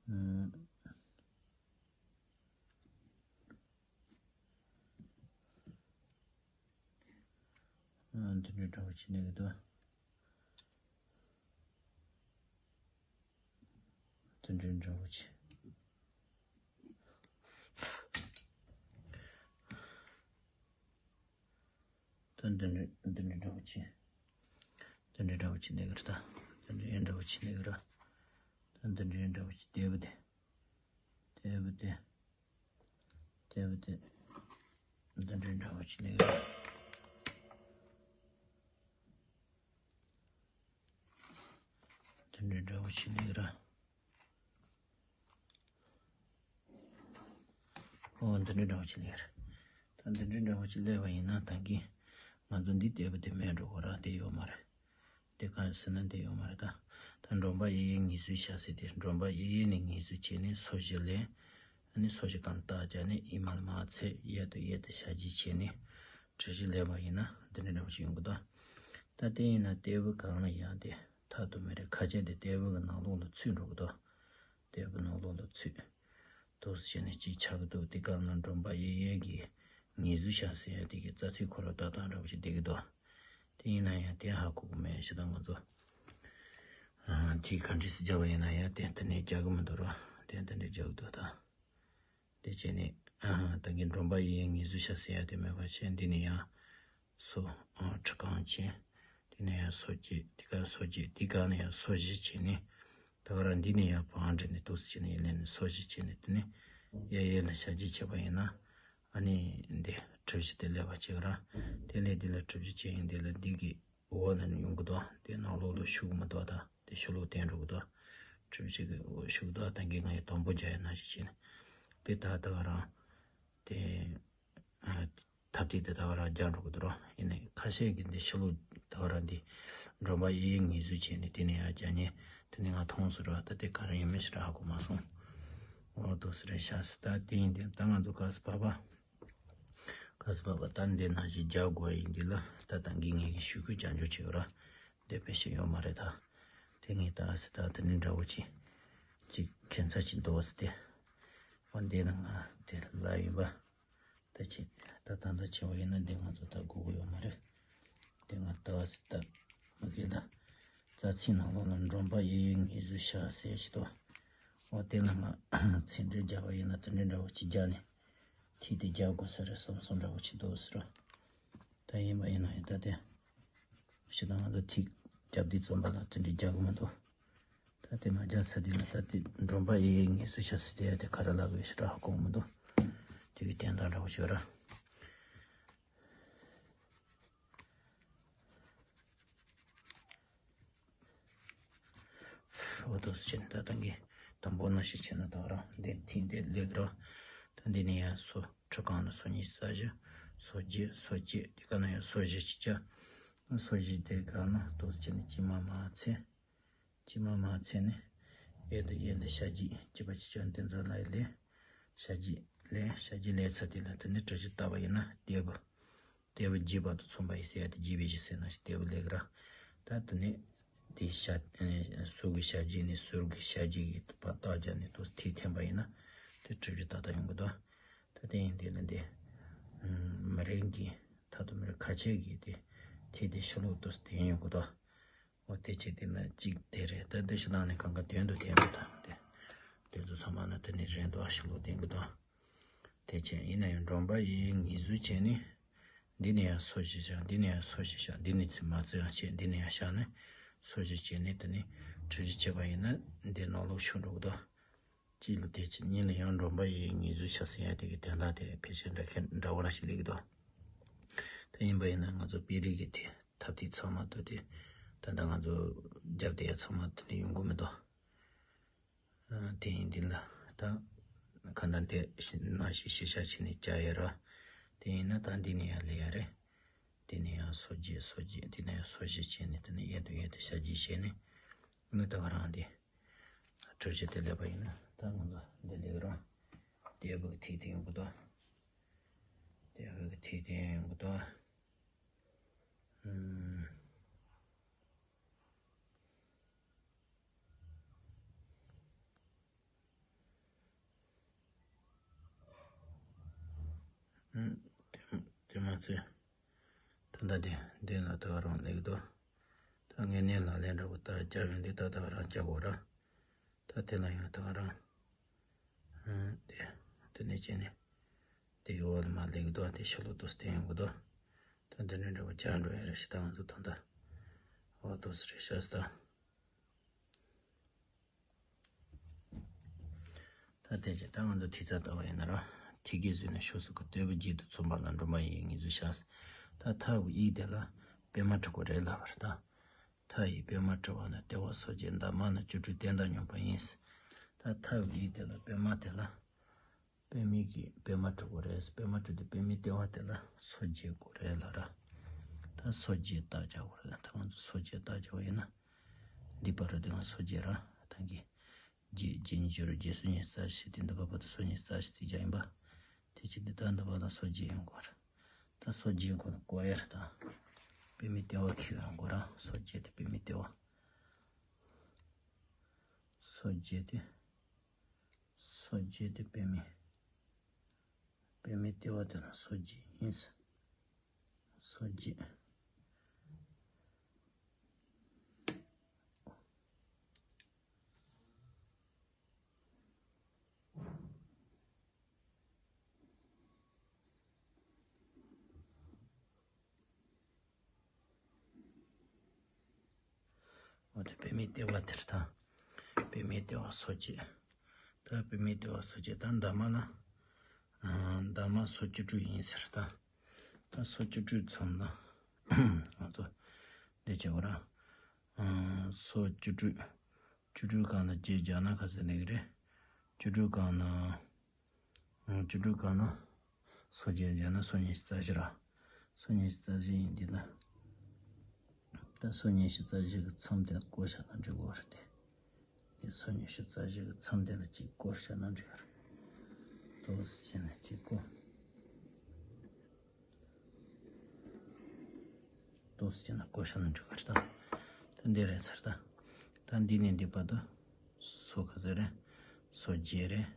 ཨུམ། ཨ་འདི་འདྲའི་འདྲ་བོ་ཅིག་ལེགས་འདུག་འདི་འདྲའི་འདྲ་བོ་ཅིག་ད་འདི་འདྲའི་འདི་འདྲའི་འདྲ་བོ་ཅིག་འདི་འདྲའི་འདྲ་བོ་ཅིག་ལེགས་རེད་ད། འདི་འདྲའི་འདྲ་བོ་ཅིག་ལེགས་རེད། ད་འདི་འདྲའི་འདྲ་བོ་ཅིག་ལྟེ་བ་དེ། ལྟེ་བ་དེ། ལྟེ་བ་དེ། འདི་འདྲའི་འདྲ་བོ་ཅིག་ལེགས་རེད། འདི་འདྲའི་འདྲ་བོ་ཅིག་ལེགས་རེད། ཨོ་འདི་འདྲའི་འདྲ་བོ་ཅིག་ལེགས་རེད། ད་འདི་འདྲའི་འདྲ་བོ་ཅིག་ལེགས་པ་ཡིན་ན་ད་གིན་ང་ཚོ་འདི་ལྟེ་བ་དེ་མེད་འགྲོ་གི་ར་དེ་ཡོད་མ་རེད། དེ་ག་རེ་ཟེར་ན་དེ་ཡོད་མ་རེད་ད། ད་མགྲོན་པོ་གཡས་གཡོན་ངེས་བཟུང་བྱ་ཟེར་དེ་མགྲོན་པོ་གཡས་གཡོན་ནས་ངེས་བཟུང་བྱས་ནས་སོར་བཞི་ལེན། ཨ་ནི་སོར་བཞི་གང་རྟགས་བྱས་ནས་གཡས་མར་མར་ཚད་གཡས་དང་གཡས་དང་ཞབས་ཀྱིས་བྱས་ནས་གྲུ་བཞི་ལེན་པ་ཡིན་ན་འདི་འདྲའི་འདྲ་བོ་ཅིག་ཡོང་གི་འདུག་ད་དེ་ཡིན་ན་ལྟེ་བ་གང་ལ་ཡང་དེ་མཐའ་དང་མི་རེ་ཁ་ཆེ་དེ་ལྟེ་བ་གི་ནང་ལོགས་ལ་ཚུད་འགྲོ་གི་འདུག་ལྟེ་བ་ནང་ལོགས་ལ་ཚུད། འདུག་སེ་བྱས་ནས་གཅིག་ཆགས་ཀྱི་འདུག་དེ་ག་ན་མགྲོན་པོ་གཡས་གཡོན་གྱི་ངེས་བཟུང་བྱ་ཟེར་ཡ་དེ་གི་རྩ་ཚིག་ཁོ་རང་ཏག་ཏག་འདྲ་བོ་ཞིག་བསྡད་ཀྱི་འདུག་དེ་ཡིན་ན་ཡང་དེ་ཧ་གོ་གི་མེད་ཞེ་ད་ང་ཚོ། ཨ་དེ་ག་འདྲས་སེ་རྒྱག་པ་ཡིན་ན་ཡང་དེ་དེ་ནས་རྒྱག་གི་མི་འདུག་ར་དེ་དེ་འདྲས་རྒྱག་གི་འདུག་ད། དེ་བྱས་ནས་ཨ་ད་གིན་མགྲོན་པོ་གཡས་གཡོན་ངེས་བཟུང་བྱ་ཟེར་ཡ་དེ་མེད་པ་བྱས་འདི་ནས་ཡང་། སོ། ཨ་ཁྲི་རྐང་ཆེན། དེ་ནས་ཡང་སོ་བརྒྱད། དེ་ག་སོ་བརྒྱད། དེ་ག་ནས་ཡང་སོ་བཞི་བྱས་ནས། ད་ག་རང་འདི་ནས་ཡང་བང་སྒྲིག་ནས་འདུག་སེ་བྱས་ནས་ཡར་ལེན་ནས་སོ་བཞི་བྱས་ནས་དེ་ནས་གཡས་གཡོན་ལ་ཞབས་ཀྱིས་བྱས་པ་ཡིན་ན། ཨ་ནི་འདི་གྲུ་བཞི་དེ་ལེན་པ་བྱེད་ཀྱི་ར། དེ་ལས་འདི་ལ་གྲུ་བཞི་བྱས་ཡིན་འདི་ལ་འདི་གི་འོག་ལ་ནི་ཡོང་གི་འདུག་དེ་ནང་ལོགས་ལ་ཤུགས་མི་འདུག་ད་དེ་ཕྱི་ལོགས་བསྟན་འགྲོ་གི་འདུག་གྲུ་བཞི་གི་འོག་ཤུགས་འདུག་ད་གིན་ང་ཡི་དང་པོ་རྒྱག་ཡ་ནང་བཞིན་བྱས་ནས་དེ་ད་ད་ག་རང་དེ། ཐབས་དེ་དེ་ད་ག་རང་རྒྱག་འགྲོ་གི་འདུག་ར། ཡིན་ནའི་ཁ་ཤས་ཀྱིས་འདི་ཕྱི་ལོགས་ད་ག་རང་འདི་མགྲོན་པོ་གཡས་གཡོན་ངེས་བཟུང་བྱས་ནས་དེ་ནས་ཡར་རྒྱག་ཉེན་དེ་ནས་ང་མཐོང་སོང་ར། ད་དེ་ག་རེ་ཡིན་མིན་ཞིག་ར་ཧ་གོ་མ་སོང་། འོ་འདུག་སེ་རེད་ཤག་སི་ད་དེ་ཡིན་དེ་ད་ང་ཚོ་ག་སི་བ་བ། ག་སི་བ་བ་ད་འདི་ནང་བཞིན་རྒྱག་དགོས་ཡིན་འདི་ལ་ད་ད་གིན་ངས་ཀྱི་ཞུ་སྐུལ་རྒྱག་འཇུག་བྱེད་ར། འདི་དཔེ་ཞིག་ཡོད་མ་རེད་ད། དེ་ངས་ད་སི་ད་དེ་ནས་འདྲ་བོ་ཅིག་ཅིག་ཁྱད་མཚར་ཅིག་འདུག་སི་དེ། འོ་འདི་ན་ང་དེ་ལ་ཡིན་པ། ད་ཅི། ད་ད་ད་ཆེ་བ་ཡིན་ན་འདི་ང་ཚོ་ད་དགོས་ཀྱི་ཡོད་མ་རེད། དེ་ང་ད་སི་ད་མ་གི་ད། རྩ་ཚིག་ནང་ལོགས་ལ་མགྲོན་པོ་གཡས་གཡོན་ངེས་བཟུང་བྱ་ཟེར་ཞིག་འདུག་འོ་དེ་ལ་ང་ཚིག་འགྲེལ་རྒྱག་པ་ཡིན་ན་དེ་འདྲའི་འདྲ་བོ་ཅིག་རྒྱག་ནས། ཐིག་དེ་རྒྱག་དགོས་ས་རེད་བསམ་སོང་འདྲ་བོ་ཅིག་འདུག་ཟེར་རོ། ད་ཡིན་པ་ཡིན་ན་ཡང་ད་དེ་ཕྱི་ལ་ང་ཚོ་ཐིག་རྒྱབ་དེ་རྩོམ་པ་ལ་དེ་འདྲའི་རྒྱག་གི་མི་འདུག་ད་དེ་མ་རྒྱག་ཚར་དུས་ལ་ད་དེ་མགྲོན་པོ་ཡི་ངལ་གསོ་བྱ་ས་དེ་ཡ་དེ་ག་རེ་ལབ་དགོས་ཞེ་དྲག་ཧ་གོ་མི་འདུག་དེ་གི་དོན་དག་འདྲ་བོ་ཞིག་ར། འོ་དོ་ཟེར་ན་ད་ལྟ་གི་དང་པོ་ན་ཞིག་བྱས་ན་ད་རང་འདིར་ཐིག་འདིར་ལེགས་རོ། ད་འདི་ནས་ཡང་སོ་ཁྲི་གང་ན་སོ་གཉིས་རྩ་བཞི། སོ་བརྒྱད། སོ་བརྒྱད། དེ་ག་ན་ཡང་སོ་བཞི་ཅིག་བྱ། སོ་བཞི་དེ་ག་ན་དོ་ཟེར་ན་དཀྱིལ་མ་མ་ཚད། དཀྱིལ་མ་མ་ཚད་ནི། གཡས་དང་གཡོན་དང་ཞབས་རྗེས་གཅིག་པ་གཅིག་ཆ་འདི་ཚོ་ལ་ལས། ཞབས་རྗེས་ལས་ཞབས་རྗེས་ལས་ཚར་དུས་ལ་དེ་ནི་གྲུ་བཞི་བཏགས་པ་ཡིན་ན་ལྟེ་བ། ལྟེ་བ་བརྒྱད་བར་དུ་མཚུངས་པ་ཡིན་ཟེར་ཡ་དེ་བརྒྱད་པའི་གཞི་ཟེར་ན་ཞིག་ལྟེ་བ་ལེགས་ར། ད་དེ་ནི་དེའི་ཞབས་ཨེ་སོ་དགུའི་ཞབས་རྗེས་ནས་སོ་དགུའི་ཞབས་རྗེས་ཀྱི་བར་བཏགས་བརྒྱབ་ནས་དོ་ཐིག་འཐེན་པ་ཡིན་ན་དེ་གྲུ་བཞི་ཏག་ཏག་ཡོང་གི་འདུག་ད་དེ་ཡིན་དེ་ལ་འདི་མི་རིགས་ཀྱི་མཐའ་དུ་མི་རིགས་ཁ་ཆེ་གི་དེ་ཐིག་དེ་ཕྱི་ལོགས་དུ་འཐེན་ཡོང་གི་འདུག་འོ་དེ་ཆེ་དེ་ན་གཅིག་དེ་རེད། ད་འདི་ཕྱི་ནང་ནས་གང་ག་དོན་དུ་འཐེན་དགོས་དང་དེ། དེ་ཚོ་ཚང་མ་ན་དེ་ནས་རེད་འདུག་ཕྱི་ལོགས་འཐེན་གི་འདུག་དེ་ཆེ་ཡིན་ན་ཡང་མགྲོན་པོ་ཡི་ངལ་གསོ་བྱས་ནས། འདི་ནས་ཡང་སོ་བཞི་བཞག་འདི་ནས་ཡང་སོ་བཞི་བཞག་འདི་ནས་ཚིག་མ་ཚིག་ཡང་བྱས་འདི་ནས་ཡང་བཞག་ནས་སོ་བཞི་བྱས་ནས་དེ་ནས་གྲུ་བཞི་བྱས་པ་ཡིན་ན་འདི་ནང་ལོགས་ཆུང་འགྲོ་གི་འདུག་གཅིག་ལ་དེ་ཆེ་གཉིས་ལ་ཡང་མགྲོན་པོ་ཡི་ངལ་གསོ་བྱ་ཟེར་ཡ་དེ་གི་དོན་དག་དེ་ཕལ་ཆེར་འདྲ་མཁན་འདྲ་བོ་ར་ཞིག་སླེབས་ཀྱི་འདུག་དེ་ཡིན་པ་ཡིན་ན་ང་ཚོ་དཔེ་རིས་ཀྱི་དེ་ཐབས་དེ་ཚང་མ་དུ་དེ་ད་ལྟ་ང་ཚོ་རྒྱབ་དེ་ཡ་ཚང་མ་དེ་ནས་ཡོང་གི་མི་འདུག་ཨ་དེ་ཡིན་འདི་ལ་ད་ག་ན་དེ་ནང་བཞིན་ཤེས་བྱ་བྱས་ནས་བྱ་ཡ་ར། དེ་ཡིན་ན་ད་འདི་ནས་ཡང་ལས་ཡ་རེད། དེ་ནས་ཡང་སོ་བརྒྱད་སོ་བརྒྱད་འདི་ནས་ཡང་སོ་བཞི་བྱས་ནས་དེ་ནས་གཡས་དང་གཡོན་དུ་ཞབས་རྗེས་བྱས་ནས་ནི་ད་ག་རང་དེ་གྲུ་བཞི་དེ་ལས་པ་ཡིན་ན་ད་ང་ཚོ་འདི་ལས་རང་ལྟེ་བ་གི་ཐིག་དེ་ཡོང་གི་འདུག་ལྟེ་བ་གི་ཐིག་དེ་ཡོང་གི་འདུག་ཨུམ། ཨུམ། དེ་དེ་མ་ཚད། ད་ལྟ་དེ་འདི་ལ་ད་ག་རང་ལེགས་འདུག་ད་ངས་ནས་ལག་ལེན་འདྲ་བོ་ད་བརྒྱབ་ཡོང་དུས་ད་ད་ག་རང་བརྒྱབ་དགོས་ར། ད་དེ་ལ་ཡང་ད་ག་རང་། ཨུམ། དེ་དེ་ནས་བྱས་ནས་དེ་གི་འོག་ལ་མ་ལེགས་འདུག་དེ་ཕྱི་ལོགས་དུ་བསྟན་ཡོང་གི་འདུག་ད་འདི་འདྲ་འདྲ་བོ་བརྒྱབ་འགྲོ་ཡ་རེད་ཤི། ད་ང་ཚོ་ད་ལྟ་འོག་དུ་སུ་རེད་ཤ་སྟ། ད་དེ་རྗེས་ད་ང་ཚོ་ཐིག་རྩ་ལྟ་བ་ཡིན་ན་ར། ཐིག་གི་ཟུར་ནས་ཕྱོགས་སུ་ཀ་ལྟེ་བ་བརྒྱད་དུ་མཚུངས་པ་ལ་མགྲོན་པོ་ཡི་ངལ་གསོ་བྱ། ད་མཐའ་དབུས་དེ་ལ་པད་མ་དྲུག་པོ་རེད་ལབ་པ་རེད་ད། མཐའ་ཡི་པད་མ་དྲུག་པ་ལ་ལྟེ་བ་སོ་བརྒྱད་འདབ་མ་ལ་བཅུ་དྲུག་སྟེང་ལྡན་སྙོམས་པ་ཡིན། ད་མཐའ་དབུས་དེ་ལ་པད་མ་དེ་ལ། པད་མའི་གི་པད་མ་དྲུག་པོ་རེད། པད་མ་དྲུག་དེ་པད་མའི་ལྟེ་བ་དེ་ལ་སོ་བརྒྱད་དགོས་རེད་ལ་ར། ད་སོ་བརྒྱད་རྟགས་རྒྱག་དགོས་རེད། ད་ང་ཚོ་སོ་བརྒྱད་རྟགས་རྒྱག་པ་ཡིན་ན། འདི་བར་དུ་དེ་ང་སོ་བརྒྱད་ར་ད་གི་བརྒྱད་བརྒྱད་གཉིས་བརྒྱད་རུ་བརྒྱད་སོ་གཉིས་རྩ་བཞི་དེ་འདི་བར་བར་དུ་སོ་གཉིས་རྩ་བཞི་རྩིས་རྒྱག་ཡིན་པ། དེ་ཕྱིར་འདི་ད་འདི་བར་ལ་སོ་བརྒྱད་ཡོང་དགོས་རེད། ད་སོ་བརྒྱད་ཁོ་ན་བཀོད་ཡ་རེད་ད། པད་མའི་ལྟེ་བ་ཁྱེར་ཡོང་དགོས་ར། སོ་བརྒྱད་དེ་པད་མའི་ལྟེ་བ། སོ་བརྒྱད་དེ། སོ་བརྒྱད་དེ་པད་མའི། པད་མའི་ལྟེ་བ་དེ་ལ་སོ་བརྒྱད་ཡིན། སོ་བརྒྱད། འོ་དེ་པད་མའི་ལྟེ་བ་དེར་དང་། པད་མའི་ལྟེ་བ་སོ་བརྒྱད། ད་པད་མའི་ལྟེ་བ་སོ་བརྒྱད་དང་འདབ་མ་ལ། ཨ་འདབ་མ་སོ་བཅུ་དྲུག་ཡིན་ཟེར་ད། ད་སོ་བཅུ་དྲུག་ཚོམ་ན། ང་ཚོ་འདི་བྱེད་དགོས་ར། ཨ་སོ་བཅུ་དྲུག་བཅུ་དྲུག་གང་ན་བརྒྱད་བརྒྱབ་ན་ག་ཚོད་ལེགས་རེད། བཅུ་དྲུག་གང་ན། བཅུ་དྲུག་གང་ན། སོ་བརྒྱད་བརྒྱབ་ན་སོ་གཉིས་རྩ་བཞི་ར། སོ་གཉིས་རྩ་བཞི་ཡིན་འདི་ལ། ད་སོ་གཉིས་རྩ་བཞི་གི་མཚམས་དེ་ལ་བསྐོར་བཞག་ན་འགྲིག་གོ་རེད་དེ། འདི་སོ་གཉིས་རྩ་བཞི་གི་མཚམས་དེ་ལ་གཅིག་བསྐོར་བཞག་ན་འགྲིག་གོ་རེད། ཏོག་ཙམ་བྱས་ནས་གཅིག་བསྐོར། ཏོག་ཙམ་བྱས་ན་བསྐོར་བཞག་ན་འགྲིག་གོ་རེད་ད། ད་འདི་རེད་ཚར་ད། ད་འདི་ནས་འདི་བར་དུ་སོ་ག་ཚོད་རེད། སོ་བརྒྱད་རེད།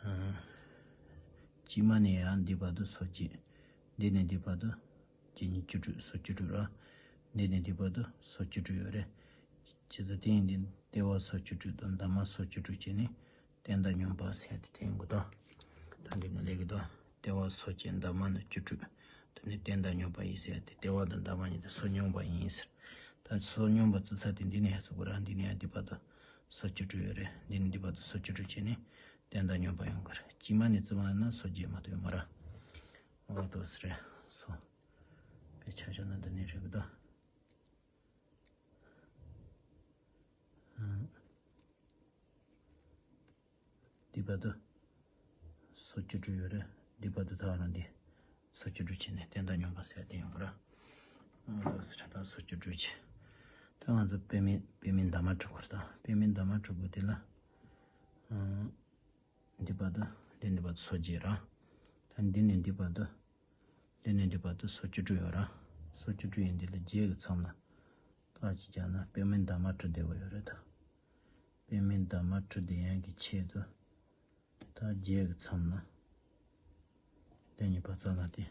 ཨ་དཀྱིལ་མ་ནས་ཡང་འདི་བར་དུ་སོ་བརྒྱད། འདི་ནས་འདི་བར་དུ་བརྒྱད་གཉིས་བཅུ་དྲུག་སོ་བཅུ་དྲུག་ར། འདི་ནས་འདི་བར་དུ་སོ་བཅུ་དྲུག་ཡོད་རེད། བྱས་ཙང་དེ་ཡིན་དུས་ལྟེ་བ་སོ་བཅུ་དྲུག་དང་འདབ་མ་སོ་བཅུ་དྲུག་བྱས་ནས་སྟེང་ལྡན་སྙོམས་པ་ཟེར་ཏེ་དེ་ཡིན་དགོས་དང་། ད་འདི་ནས་ལེགས་ཀྱི་དོ། ལྟེ་བ་སོ་བརྒྱད་འདབ་མ་ནི་བཅུ་དྲུག་དེ་ནས་རྟེན་དང་སྙོམས་པ་ཡིན་ཟེར་ཏེ། ལྟེ་བ་དང་འདབ་མ་གཉིས་དེ་སོ་སྙོམས་པ་ཡིན་ཟེར། ད་སོ་སྙོམས་པ་ཙི་ཚ་དེ་འདི་ནས་ཡང་ཚུགས་པ་ར། འདི་ནས་ཡང་འདི་བར་དུ་སོ་བཅུ་དྲུག་ཡོད་རེད། འདི་ནས་འདི་བར་དུ་སོ་བཅུ་དྲུག་བྱས་ནས་རྟེན་དང་སྙོམས་པ་ཡོང་གི་རེད། དཀྱིལ་མ་ནས་ཙི་མ་ན་སོ་བརྒྱད་མ་གཏོགས་ཡོད་མ་ར། འོ་དོ་ཟེར་རེད། སོ་པའི་ཆ་བཞག་ན་འདི་ནས་རེད་གི་དོ། འདི་བར་དུ་སོ་བཅུ་དྲུག་ཡོད་རེད། འདི་བར་དུ་ད་རང་འདི་སོ་བཅུ་དྲུག་བྱས་ནས་རྟེན་དང་སྙོམས་པ་ཟེར་དེ་ཡོང་གི་ར། ཨ་ད་སོ་བཅུ་དྲུག་བྱས། ད་ང་ཚོ་པད་མའི་པད་མའི་འདབ་མ་དྲུག་གི་རེད། ད་པད་མའི་འདབ་མ་དྲུག་གི་དེ་ལ་འདི་བར་དུ་འདི་འདི་བར་དུ་སོ་བརྒྱད་ར། ད་འདི་ནས་འདི་བར་དུ་འདི་ནས་འདི་བར་དུ་སོ་བཅུ་དྲུག་ཡོད་ར། སོ་བཅུ་དྲུག་ཡིན། འདི་ལ་བརྒྱད་ཀྱི་མཚམས་ལ་རྟགས་ཅིག་བརྒྱབ་ན་པད་མའི་འདབ་མ་དྲུག་བསྡད་པ་ཡོད་རེད་ད། པད་མའི་འདབ་མ་དྲུག་དེ་ཡན་གྱི་ཆེད་དུ་ད་བརྒྱད་ཀྱི་མཚམས་ན། དེ་གཉིས་པ་རྩ་ལ་དེ།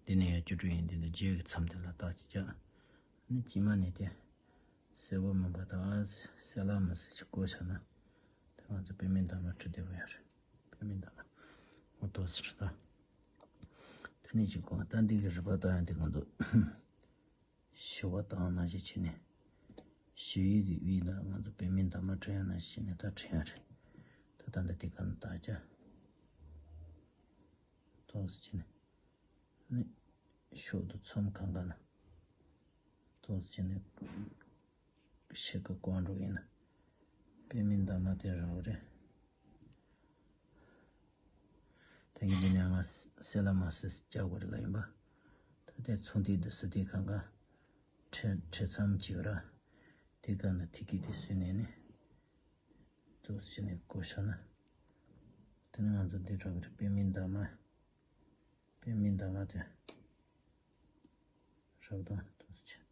འདི་ནས་ཡང་བཅུ་དྲུག་ཡིན། འདི་ནས་བརྒྱད་ཀྱི་མཚམས་དེ་ལ་རྟགས་ཅིག་བརྒྱབ། ནི་དཀྱིལ་མ་ནས་དེ། གསལ་པོ་མིན་པ་དང་གསལ་ལ་མི་གསལ་ཅིག་བཀོད་བཞག་ན། དེ་ང་ཚོ་པད་མའི་འདབ་མ་དྲུག་བསྡད་པ་ཡོད་རེད། པད་མའི་འདབ་མ། འོ་དོ་ཟེར་ད། དེ་ནས་ཅིག་གོ་ད་འདི་གི་རིགས་པ་ལྟ་ཡང་དེ་ང་ཚོ། ཞི་བ་དང་ནང་བཞིན་བྱས་ནས། ཞི་བའི་གི་དབུས་ལ་ང་ཚོ་པད་མའི་འདབ་མ་འཕྲེང་ཡ་ནང་བཞིན་བྱས་ནས་ད་འཕྲེང་ཡ་རེད། ད་ད་འདི་དེ་ག་ནས་བརྟག་བྱ། ཐོག་སུ་བྱས་ནས། ནི། ཤོག་ཏུ་མཚམས་གང་ག་ན། ཐོག་སུ་བྱས་ནས། ཤི་ཀ་ཀོང་འགྲོ་ཡིན་ན། པད་མའི་འདབ་མ་དེ་རག་རེད། ད་གིན་འདི་ནས་ང་གསལ་ལ་མ་གསལ་བཅག་པ་རེད་ལ་ཡིན་པ། ད་དེ་ཚོང་དེ་འདི་སུ་དེ་གང་ག་ཁྲེ་ཁྲེ་མཚམས་བྱེད་པ་ར། དེ་ག་ན་ཐིག་གི་དེ་སུས་ནས་ནི། ཏོག་ཙམ་ནས་བཀོད་བཞག་ན། དེ་ནས་ང་ཚོ་འདི་གྲོགས་ཀྱི་པད་མའི་འདབ་མ། པད་མའི་འདབ་མ་དེ། རག་དང་ཏོག་ཙམ།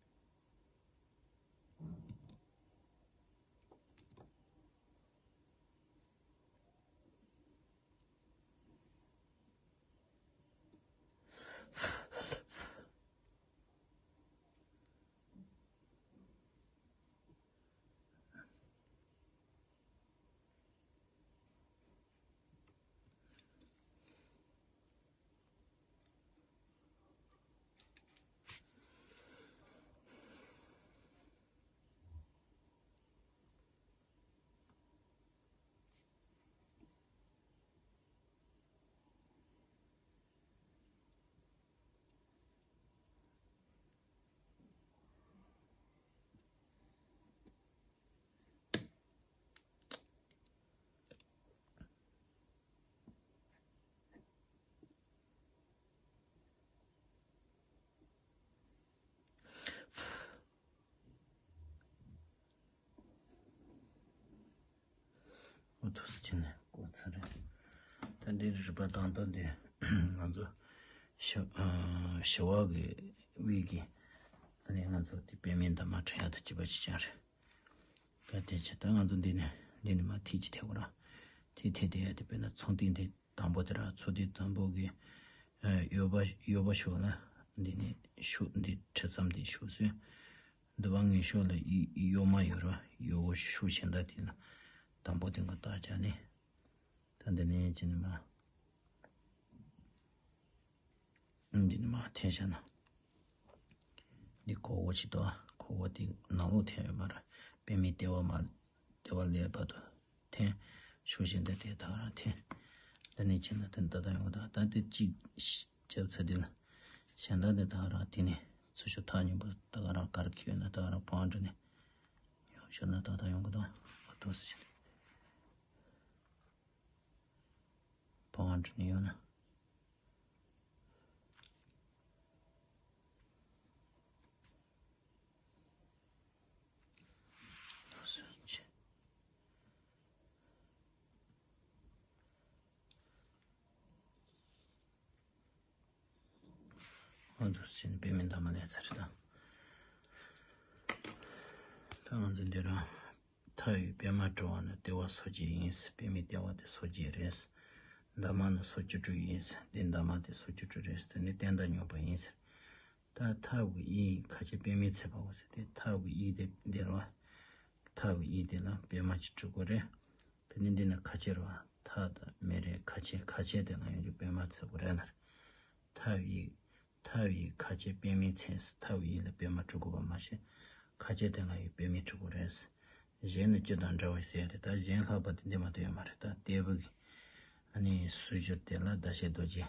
འོ་ཐུགས་རྗེ་ཆེ་ནས་གོ་ཚར་རེད། ད་འདི་རིགས་པ་དང་ཐོག་འདི་ང་ཚོ་ཞི་ཨ་ཞི་བ་གི་དབུས་ཀྱི་ཨ་ནི་ང་ཚོ་དེ་པད་མའི་འདབ་མ་འཕྲེང་ཡ་དང་བཅས་པ་ཅིག་ཀྱང་རེད། ད་དེ་ཆེ་ད་ང་ཚོ་འདི་ནས་འདི་ནས་མར་ཐིག་ཅིག་ཐེབས་པ་ར། ཐིག་ཐེབས་དེ་ཡ་དེ་དཔེར་ན་ཚོང་ཐིག་འདི་དང་པོ་དེ་ར། ཚོང་ཐིག་དང་པོ་གི་ཨ་གཡོན་པ་གཡོན་པ་ཕྱོགས་ལ་འདི་ནས་ཤུགས་འདི་ཁྲི་ཙམ་འདི་ཤུགས་སུ། འདི་པ་ངན་ཕྱོགས་ལ་གཡོན་མ་ཡོད་ར། གཡོན་པ་ཤུགས་གཞན་དག་དེ་ལ་དང་པོ་དེ་ག་བརྟག་བྱ་ནས། ད་འདི་ནས་ཅི་ནས་མ། འདི་ནས་མ་འཐེན་བྱ་ན། འདི་ཁོག་པ་ཅིག་ཏོ། ཁོག་པ་དེ་ནང་ལོགས་འཐེན་ཡོད་མ་ར། པད་མའི་ལྟེ་བ་མ། ལྟེ་བ་ལས་བར་དུ་འཐེན། ཤུགས་གཞན་དག་དེ་ད་ག་རང་འཐེན། འདི་ནས་ཅི་ན་འཐེན་ད་ད་ཡོང་གི་ད། ད་འདི་གཅིག་རྒྱབ་ཚར་དེ་ལ། གཞན་དག་དེ་ད་ག་རང་དེ་ནས་ཚུར་ཤོག་ཐག་ཉེ་པོ་ད་ག་རང་གར་ཁྱེར་ཡོད་ན་ད་ག་རང་བང་འགྲོ་ནས་ཡོང་ཤོག་ན་ད་ད་ཡོང་གི་ད། ཨ་ཏོ་སི་ཆེ་ནས་བང་འགྲོ་ནས་ཡོང་ན། ཨ་ཏོ་སི་ཆེ། ཨ་ཏོ་སི་ཆེ་ནས་པད་མའི་འདབ་མ་ལས་ཚར་རེད་ད། ད་ང་ཚོ་འདི་རང་མཐའ་དབུས་པད་མ་བྲི་བ་ནི་ལྟེ་བ་སོ་བརྒྱད་ཡིན། པད་མའི་ལྟེ་བ་དེ་སོ་བརྒྱད་རེད། འདབ་མ་ནི་སོ་བཅུ་དྲུག་ཡིན། འདི་འདབ་མ་དེ་སོ་བཅུ་དྲུག་རེད། དེ་ནི་རྟེན་དང་སྙོམས་པ་ཡིན། ད་མཐའ་དབུས་ཀྱི་དབྱིངས་ཁ་ཕྱེ་པད་མའི་ཚེ་དཔག་གོ་ཟེར་ཏེ། མཐའ་དབུས་ཀྱི་དབྱིངས་དེ་འདི་རེད་བ། མཐའ་དབུས་ཀྱི་དབྱིངས་དེ་ལ་པད་མ་གཅིག་བྲི་དགོས་རེད། དེ་ནི་འདི་ནི་ཁ་ཕྱེ་རེད་བ། ཐ་དང་མི་རེ་ཁ་ཆེ་ཁ་ཆེ་དེ་ལ་ཡོང་རྒྱུ་པད་མ་འཚེར་དགོས་རེད་ལ། ཐབ་ཡིག་ཐབ་ཡིག་ཁ་ཆེ་པད་མའི་མཚན་ཟེར། ཐབ་ཡིག་ལ་པད་མ་འཁྲུ་དགོས་པ་མ་ཤེས། ཁ་ཆེ་དེ་ལ་ཡོད་པད་མའི་འཁྲུ་དགོས་རེད་ཟེར། གཞན་ནི་སྐྱོ་དང་འདྲ་བའི་ཟེར་ཡ་དེ། ད་གཞན་ལྷག་པ་དེ་འདི་མ་གཏོགས་ཡོད་མ་རེད། ད་ལྟ་བུ་གི་ཨ་ནི་སྲོལ་རྒྱུན་དེ་ལ་ཟླ་ཤེལ་རྡོ་རྗེ་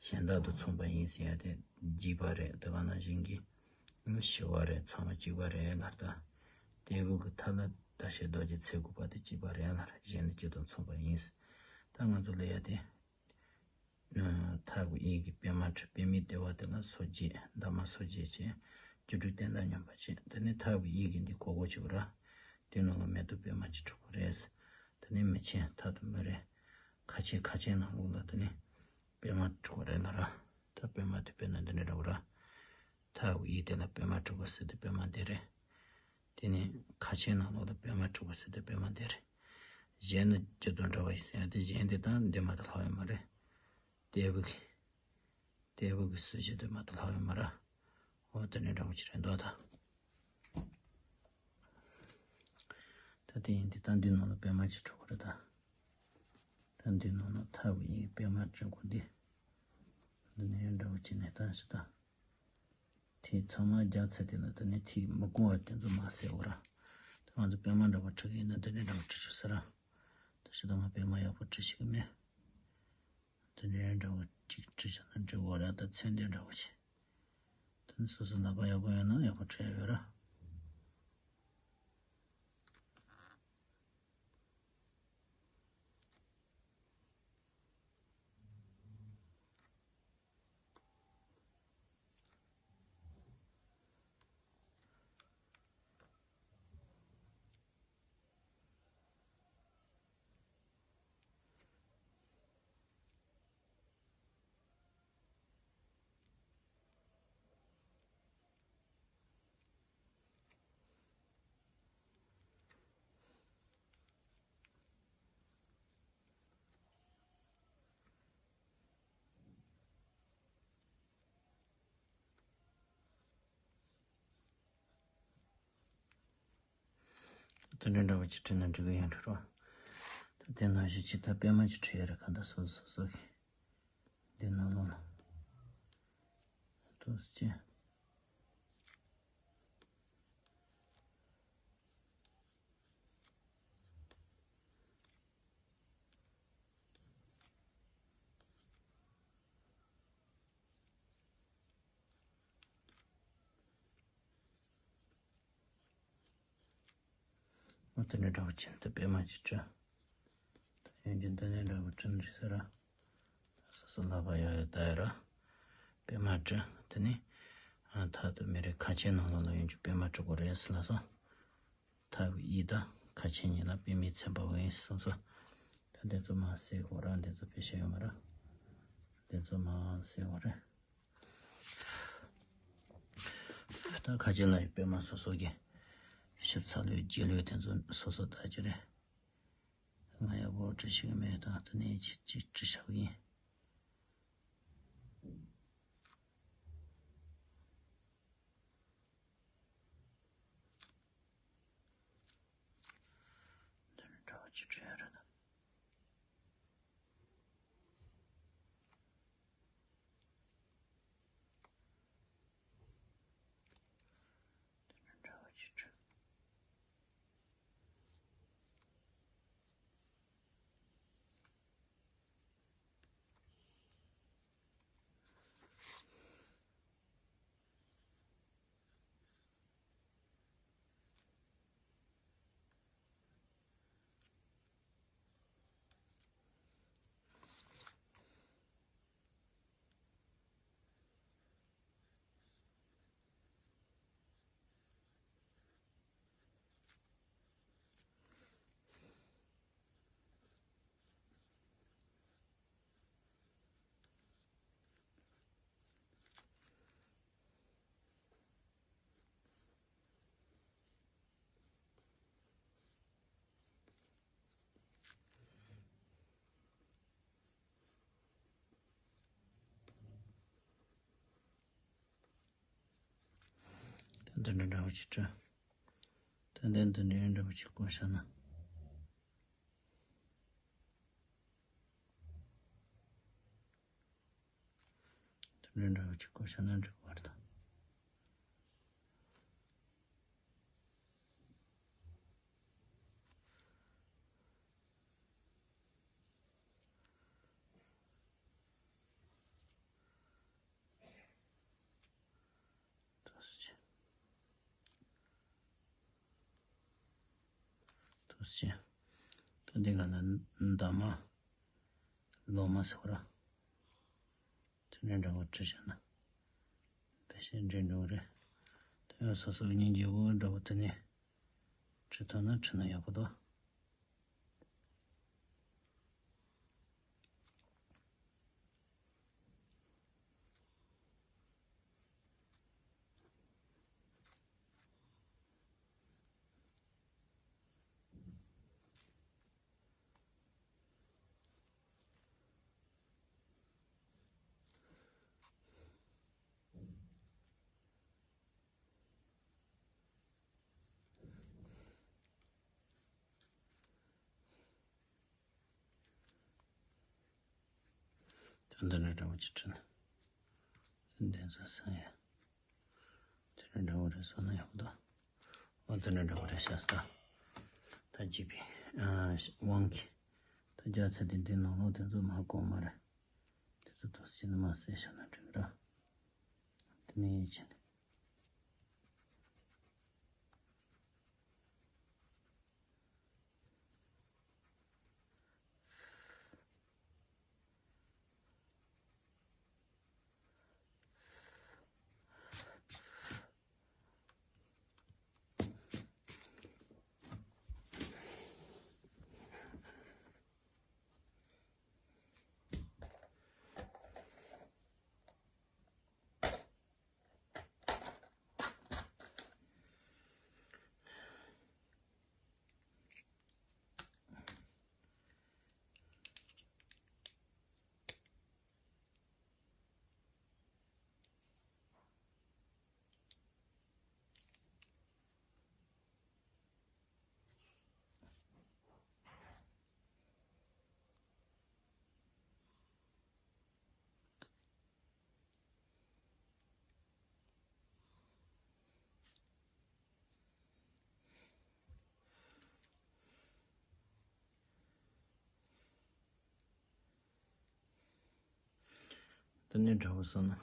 གཞན་དག་དང་མཚུངས་པ་ཡིན་ཟེར་ཡ་དེ་འཇིགས་པ་རེད། དེ་ག་ནང་བཞིན་གྱི་ཞི་བ་རེད། ཚང་མ་གཅིག་པ་རེད་ལ། ད་ལྟ་བུ་གི་མཐའ་ལ་ཟླ་ཤེལ་རྡོ་རྗེ་འཚེར་དགོས་པ་དེ་གཅིག་པ་རེད་ལ། གཞན་ནི་སྐྱོ་དང་མཚུངས་པ་ཡིན་ཟེར། ད་ང་ཚོ་ལ་ཡ་དེ། ཐབ་ཀྱི་དབྱིབས་ཀྱི་པད་མ་འཁྲུ། པད་མའི་ལྟེ་བ་དེ་ལ་སོ་བརྒྱད། འདབ་མ་སོ་བརྒྱད་བྱས། བཅུ་དྲུག་སྟོང་དང་མཉམ་པ་བྱས། དེ་ནས་ཐབ་ཀྱི་དབྱིབས་ཀྱི་འདི་གོ་གོ་བྱེད་པ་ར། དེ་ནང་ལ་མེ་ཏོག་པད་མ་གཅིག་འཁྲུ་དགོས་རེད། དེ་ནས་མི་ཆེན་ཐ་དང་མི་རེ་ཁ་ཆེ་ཁ་ཆེ་ནང་ལོགས་ལ་དེ་ནས་པད་མ་འཁྲུ་དགོས་རེད་ལ་ར། ད་པད་མ་དེ་དཔེར་ན་འདི་འདྲ་འདྲ་བོ་ར། ཐབ་ཀྱི་དབྱིབས་དེ་ལ་པད་མ་འཁྲུ་དགོས་ཟེར་དུས་པད་མ་འདི་རེད། དེ་ནས་ཁ་ཆེ་ནང་ལོགས་ལ་པད་མ་འཁྲུ་དགོས་ཟེར་དུས་པད་མ་འདི་རེད། གཞན་ནི་སྐྱོ་དང་འདྲ་བ་ཡིན་ཟེར་ཡ་དེ། གཞན་དེ་དང་འདི་མ་གཏོགས་ལྷག་ཡོད་མ་རེད། ལྟ་བུ་གི་ལྟ་བུ་གི་སྲོལ་རྒྱུན་དེ་མ་གཏོགས་ལྷག་ཡོད་མ་རེད། འོ་དེ་འདྲ་འདྲ་བོ་ཅིག་རེད་འདུག་ད། ད་དེ་ཡིན་དེ། ད་འདི་ནང་ལ་པད་མ་ཅིག་འཁྲུ་དགོས་རེད་ད། ད་འདི་ནང་ལ་ཐབ་ཀྱི་དབྱིབས་པད་མ་འཁྲུ་དགོས་འདི། འདི་ནས་འདྲ་བོ་ཅིག་ནས་ད་ཞུ་ད། ཐིག་ཚང་མ་རྒྱག་ཚར་དེ་ལ་དེ་ནས་ཐིག་མི་དགོས་པ་དེ་ཚོ་མར་བསལ་དགོས་ར། ད་ང་ཚོ་པད་མ་འདྲ་བོ་འཁྲུ་གི་ཡིན་ན་དེ་འདྲ་འདྲ་བོ་འཁྲུ་ཆོག་ས་ར། ད་ཞུ་ད་ང་པད་མ་ཡག་པོ་འཁྲུ་ཤེས་ཀྱི་མེད། དེ་འདྲ་འདྲ་བོ་གཅིག་འཁྲུ་བྱས་ན་འགྲིག་གི་རེད། ད་ཚོན་འདི་འདྲ་བོ་བྱས། དེ་ནས་སོ་སོ་ལག་པ་ཡག་པོ་ཡོད་ན་ཡག་པོ་འཁྲུ་ཡ་ཡོད་ར། དེ་འདྲ་འདྲ་བོ་ཅིག་བྲིས་ན་འགྲིག་གི་ཡོད་འགྲོ། ད་དེ་ནང་བཞིན་ཅིག་ད་པད་མ་ཅིག་བྲིས་ཡོད་རེད། གང་ལྟར་སོ་སོ་སོ་སོ་གི་འདི་ནང་ལོགས་ལ་ཏོག་ཙམ་ཅིག་འོ་དེ་འདྲ་འདྲ་བོ་ཅིག་ད་པད་མ་ཅིག་བྲིས། ད་ཡོན་ཏན་དེ་འདྲ་འདྲ་བོ་བྲིས་རེད་ཟེར་ར། སོ་སོ་ལག་པ་ཡག་ཡག་བལྟས་ཡོད་ར། པད་མ་བྲིས། དེ་ནས་ཨ་ཐ་དང་མི་རེ་ཁ་ཆེ་ནང་ལོགས་ལ་ཡོང་རྒྱུ་པད་མ་འཁྲུ་དགོས་རེད་ཟེར་ལབ་སོང་། ཐབ་ཀྱི་དབྱིབས་དང་ཁ་ཆེ་གཉིས་ལ་པད་མའི་མཚན་པ་ཡིན་གསུངས་སོང་། ད་འདི་ཚོ་མར་བསལ་དགོས་ར། འདི་ཚོ་བེད་སྤྱོད་ཡོད་མ་རེད། འདི་ཚོ་མར་བསལ་དགོས་རེད། ད་ཁ་ཆེ་ལ་ཡི་པད་མ་སོ་སོ་གི་ཞིབ་ཚགས་ལོས་རྒྱས་ལོས་དེ་ཚོ་སོ་སོ་ལྟ་རྒྱུ་རེད། ང་ཡག་པོ་བྲིས་ཤེས་ཀྱི་མེད། ད་དེ་ནས་ཅིག་ཅིག་བྲིས་བཞག་གི་ཡིན། འདི་ནི་འདྲ་བ་ཅིག་བྲིས་ཡ་རེད་ད། འདི་ནི་འདྲ་བ་ཅིག་བྲིས། ད་འདི་འདྲ་འདྲ་བོ་ཅིག་བྲིས། ད་འདི་འདི་འདྲ་འདྲ་བོ་ཅིག་བཀོད་བཞག་ན། འདྲ་འདྲ་བོ་ཅིག་བཀོད་བཞག་ན་འགྲིག་གི་རེད་ད། ཐུགས་རྗེ་ཆེ། ཐུགས་རྗེ་ཆེ། ད་འདི་ག་ན་འདབ་མ་ལོ་མ་ཟེར་བ་ར། དེ་འདྲ་འདྲ་བོ་བྲིས་བཞག་ན་དཔེ་ཞིག་འགྲིག་འགྲོ་གི་རེད། དེ་ཡང་སོ་སོ་སྙིང་རྗེ་བོ་འདྲ་བོ་དེ་ནས་བྲིས་ཐུབ་ན་བྲིས་ན་ཡག་པོ་འདུག་ད་འདི་འདྲ་འདྲ་བོ་ཅིག་བྲིས་ན། འདི་ཚོ་སང་ཡ། དེ་འདྲ་འདྲ་བོ་རེད་སོང་ན་ཡག་པོ་འདུག་ཨོ་དེ་འདྲ་འདྲ་བོ་རེད་ཤག་ས། ད་བརྒྱུད་པའི་ཨ་དབང་གིས། ད་རྒྱ་ཚ་དེ་འདི་ནང་ལོགས་དེ་ཚོ་མ་གོ་མ་རེད། དེ་ཚོ་ཐོག་སེ་ནི་མ་ཟེར་བཞག་ན་འགྲིག་གི་ར། དེ་ནས་ཡིན་ཕྱིན། དེ་ནས་འདྲ་བོ་སོང་ན།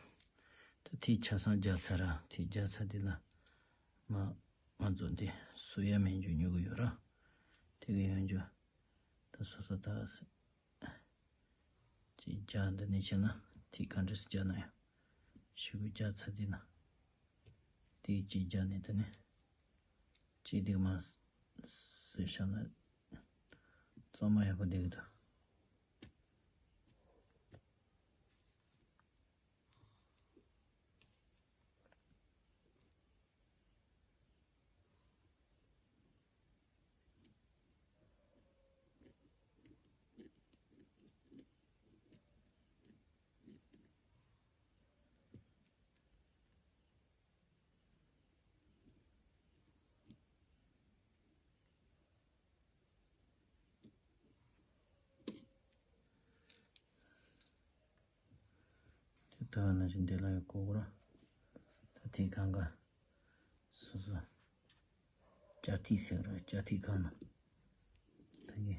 ད་ཐིག་ཆ་ཚང་རྒྱག་ཚར་ར། ཐིག་རྒྱག་ཚར་དེ་ལ་མ་ང་ཚོ་འདི་སུ་ཡ་མེད་རྒྱུ་ཉོ་གི་ཡོད་ར། དེ་གི་ཡོད་རྒྱུ་ད་སོ་སོ་ད་ཅིག་རྒྱག་འདི་ནས་བྱས་ན་ཐིག་ག་འདྲས་སུ་རྒྱག་ན་ཡང་ཞུ་གི་རྒྱག་ཚར་དེ་ན་དེ་ཅིག་རྒྱག་ནས་དེ་ནས་ཅིག་དེ་མ་ཟེར་བྱ་ན་གཙང་མ་ཡག་པོ་བསྡད་གི་འདུག་དེ་ལྟ་བ་ན་བཞིན་དེ་ལ་ཡང་གོ་གོ་ར། ད་དེའི་གང་ག་སོ་སོ་ཅ་ཐིག་ཟེར་ར། ཅ་ཐིག་གང་ན་ད་གི་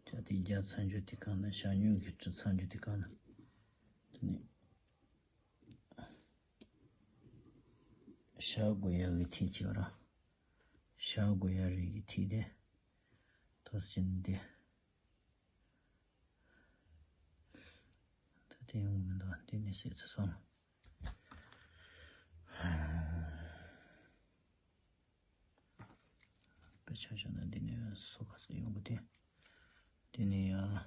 ཅ་ཐིག་རྒྱག་ཚར་རྒྱུ་དེ་གང་ན། ཞ་སྨྱུག་གི་བྲི་ཚར་རྒྱུ་དེ་གང་ན། དེ་ནས་ཤ་དགོས་ཡ་གི་ཐིག་བྱེད་ར། ཤ་དགོས་ཡ་རིགས་ཀྱི་ཐིག་དེ་ཐོག་ཅན་དེ། ད་དེ་ཡོང་གི་མི་འདུག་འདི་ནས་ཟེར་ཚར་སོང་། དཔེ་ཆ་བཞག་ན་འདི་ནས་སོ་ག་ཚོད་ཡོང་གི་དེ། འདི་ནས་ཡང་།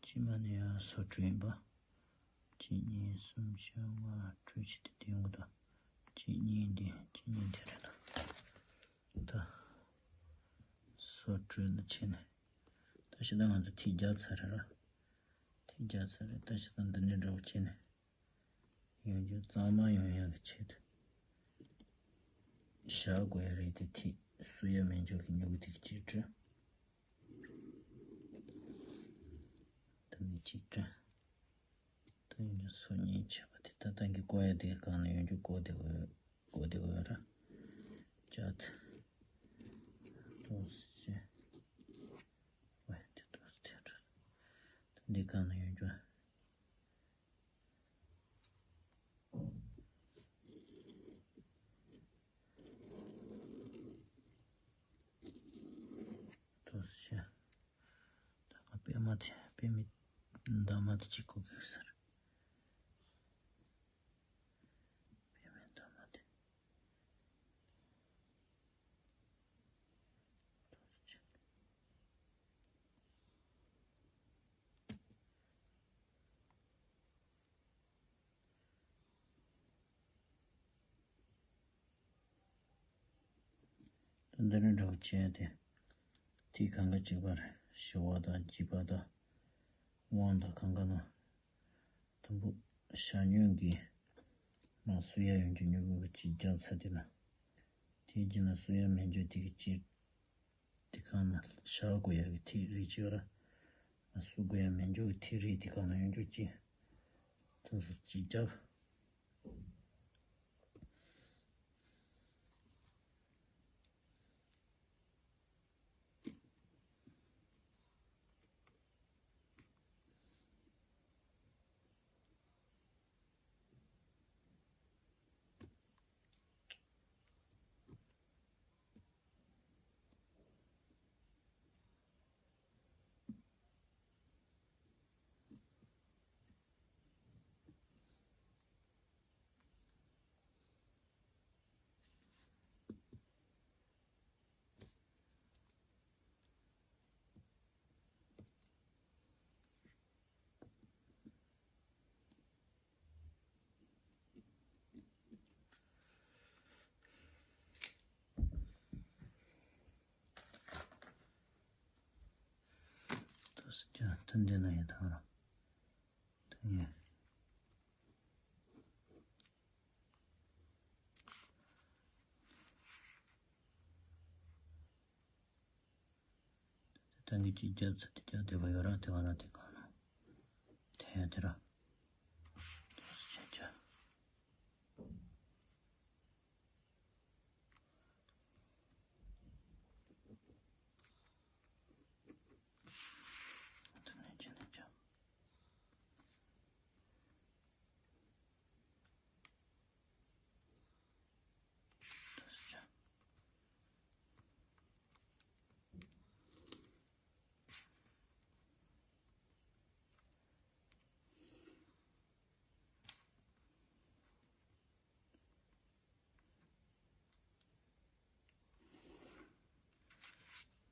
དཀྱིལ་མ་ནས་ཡང་སོ་དྲུག་ཡིན་པ། གཅིག་གཉིས་གསུམ་བཞི་ལྔ་དྲུག་བྱས་ཏེ་དེ་ཡོང་གི་འདུག་གཅིག་གཉིས་འདི་གཅིག་གཉིས་འདི་རེད་ན། ད་སོ་དྲུག་ལ་ཕྱེ་ནས། ད་ཕྱི་ད་ང་ཚོ་ཐིག་རྒྱག་ཚར་རེད་ར། ཐིག་རྒྱག་ཚར་རེད། ད་ཕྱི་ད་འདི་ནས་འདྲ་བོ་བྱས་ནས། ཡོང་རྒྱུ་གཙང་མ་ཡོང་ཡག་གི་ཆེད་དུ། ཞྭ་དགོས་ཡ་རེད་དེ། ཐིག་སུ་ཡ་མེད་འཇོག་གི་ཉོ་གི་ཐིག་གཅིག་བྲི། ད་ནི་གཅིག་བྲི། ཏན་གྱི་སོ་གཉིས་བྱས་པ་དེ་ད་ཏན་གྱི་བཀོད་ཡ་དེ་གང་ནས་ཡོང་རྒྱུ་བཀོད་དེ་འོས་བཀོད་དེ་འོས་ར། ཅད། ཏོག་ཙམ། ཝེ་དེ་ཏོག་ཙམ་དེ་འདྲ། འདི་གང་ནས་ཡོང་རྒྱུ། ཏོག་ཙམ། ད་ང་པད་མ་དེ་པད་མའི་འདབ་མ་དེ་གཅིག་བཀོད་གི་ཟེར། པད་མའི་འདབ་མ་དེ། ཏོག་ཙམ། འདི་ནི་འདྲ་བོ་བྱས་ཏེ། དེའི་གང་ག་གཅིག་པ་རེད། ཞི་བ་དང་སྐྱིད་པ་དང་། དབང་དང་གང་ག་ན། དུམ་བུ་ཞག་སྨྱུག་གི་ནང་སུ་ཡ་ཡོང་རྒྱུ་སྨྱུ་གུ་གཅིག་བརྒྱབ་ཚར་དེ་ན། དེའི་རྗེས་ན་སུ་ཡ་མེད་འཇོག་དེ་གི་གཅིག་དེ་གང་ན་ཞག་དགོས་ཡ་གི་ཐིག་རིས་ཅིག་ཡོད་ར། སུ་དགོས་ཡ་མེད་འཇོག་གི་ཐིག་རིས་དེ་གང་ན་ཡོང་རྒྱུ་གཅིག་དུམ་སུ་གཅིག་བརྒྱབ། ཏོག་ཙམ་ཀྱང་ཐུན་ལྡན་ན་ཡང་ཐང་ར། ཐུན་ཡང་། དེ་ལྟ་ངེས་ཀྱི་རྒྱབ་ཚུལ་དེ་རྒྱབ་བདེ་པོ་ཡོད་ར་དེ་བ་ར་དེ་གང་ན། དེ་ཡང་དེ་ར། ཏོག་ཙམ་ཅན་ཅན། དེ་ནས་ཅི་ནས་ཀྱང་། ཏོག་ཙམ་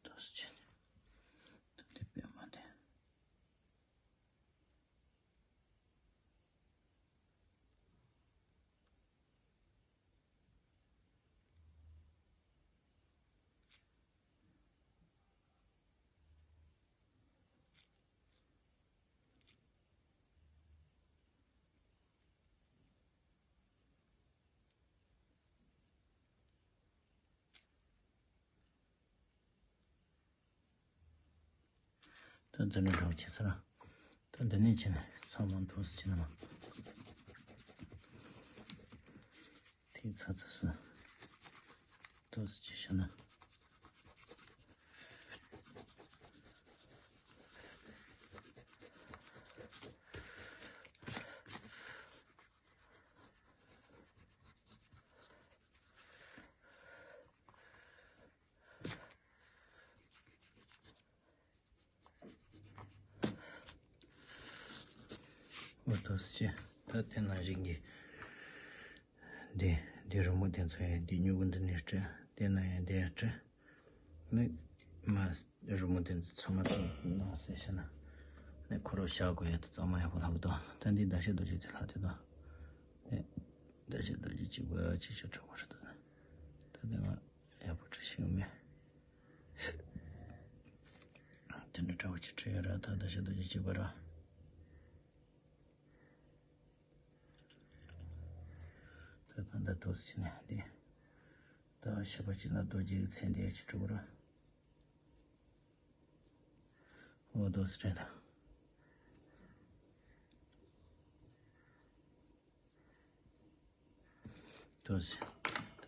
བྱས་ནས་ད་འདི་པད་མ་དེ། ད་འདི་ནས་འགྲོ་བྱེད་ཚར། ད་འདི་ནས་ཕྱིན་ནས་ཚང་མ་འདུག་སེ་ཕྱིན་ནས་མ། དེའི་ཚ་ཚ་སུ། འདུག་སེ་ཕྱིན་ཤག་ན། འོ་ཏོག་ཙམ་ཅིག་ད་དེ་ནང་བཞིན་གྱི། འདི་འདི་རི་མོ་དེ་ཚོ་ཡང་འདི་སྨྱུ་གུ་འདི་ནས་བྲི། དེ་ན་ཡང་འདི་ཡང་བྲི། ནི་མ་རི་མོ་དེ་ཚོ་ཚང་མ་ཚང་ནང་ཟེར་ཤེ་ན། ནི་ཁོ་རོ་བཞག་དགོས་ཡ་དེ་གཙང་མ་ཡག་པོ་ལྷག་གི་འདུག་ད་འདི་ཟླ་ཤེལ་རྡོ་རྗེ་དེ་ལྷག་དེ་དང་། ནི་ཟླ་ཤེལ་རྡོ་རྗེ་གཅིག་པ་གཅིག་ཤོག་གྲོགས་པོ་རེད་འདུག་ད་དེ་ང་ཡག་པོ་བྲི་ཤེས་ཀྱི་མེད། དེ་འདྲ་འདྲ་བོ་ཅིག་བྲིས་ཡོད་ར། ད་ཟླ་ཤེལ་རྡོ་རྗེ་གཅིག་པ་ར། ད་གང་ལྟར་ཏོག་ཙམ་ནས་འདི། ད་བཤད་པ་ཅིག་ན་རྡོ་རྗེ་གི་མཚན་དེ་ཅིག་གྲུབ་ར། འོ་ཏོག་ཙམ་རེད་ད། ཏོ་སི།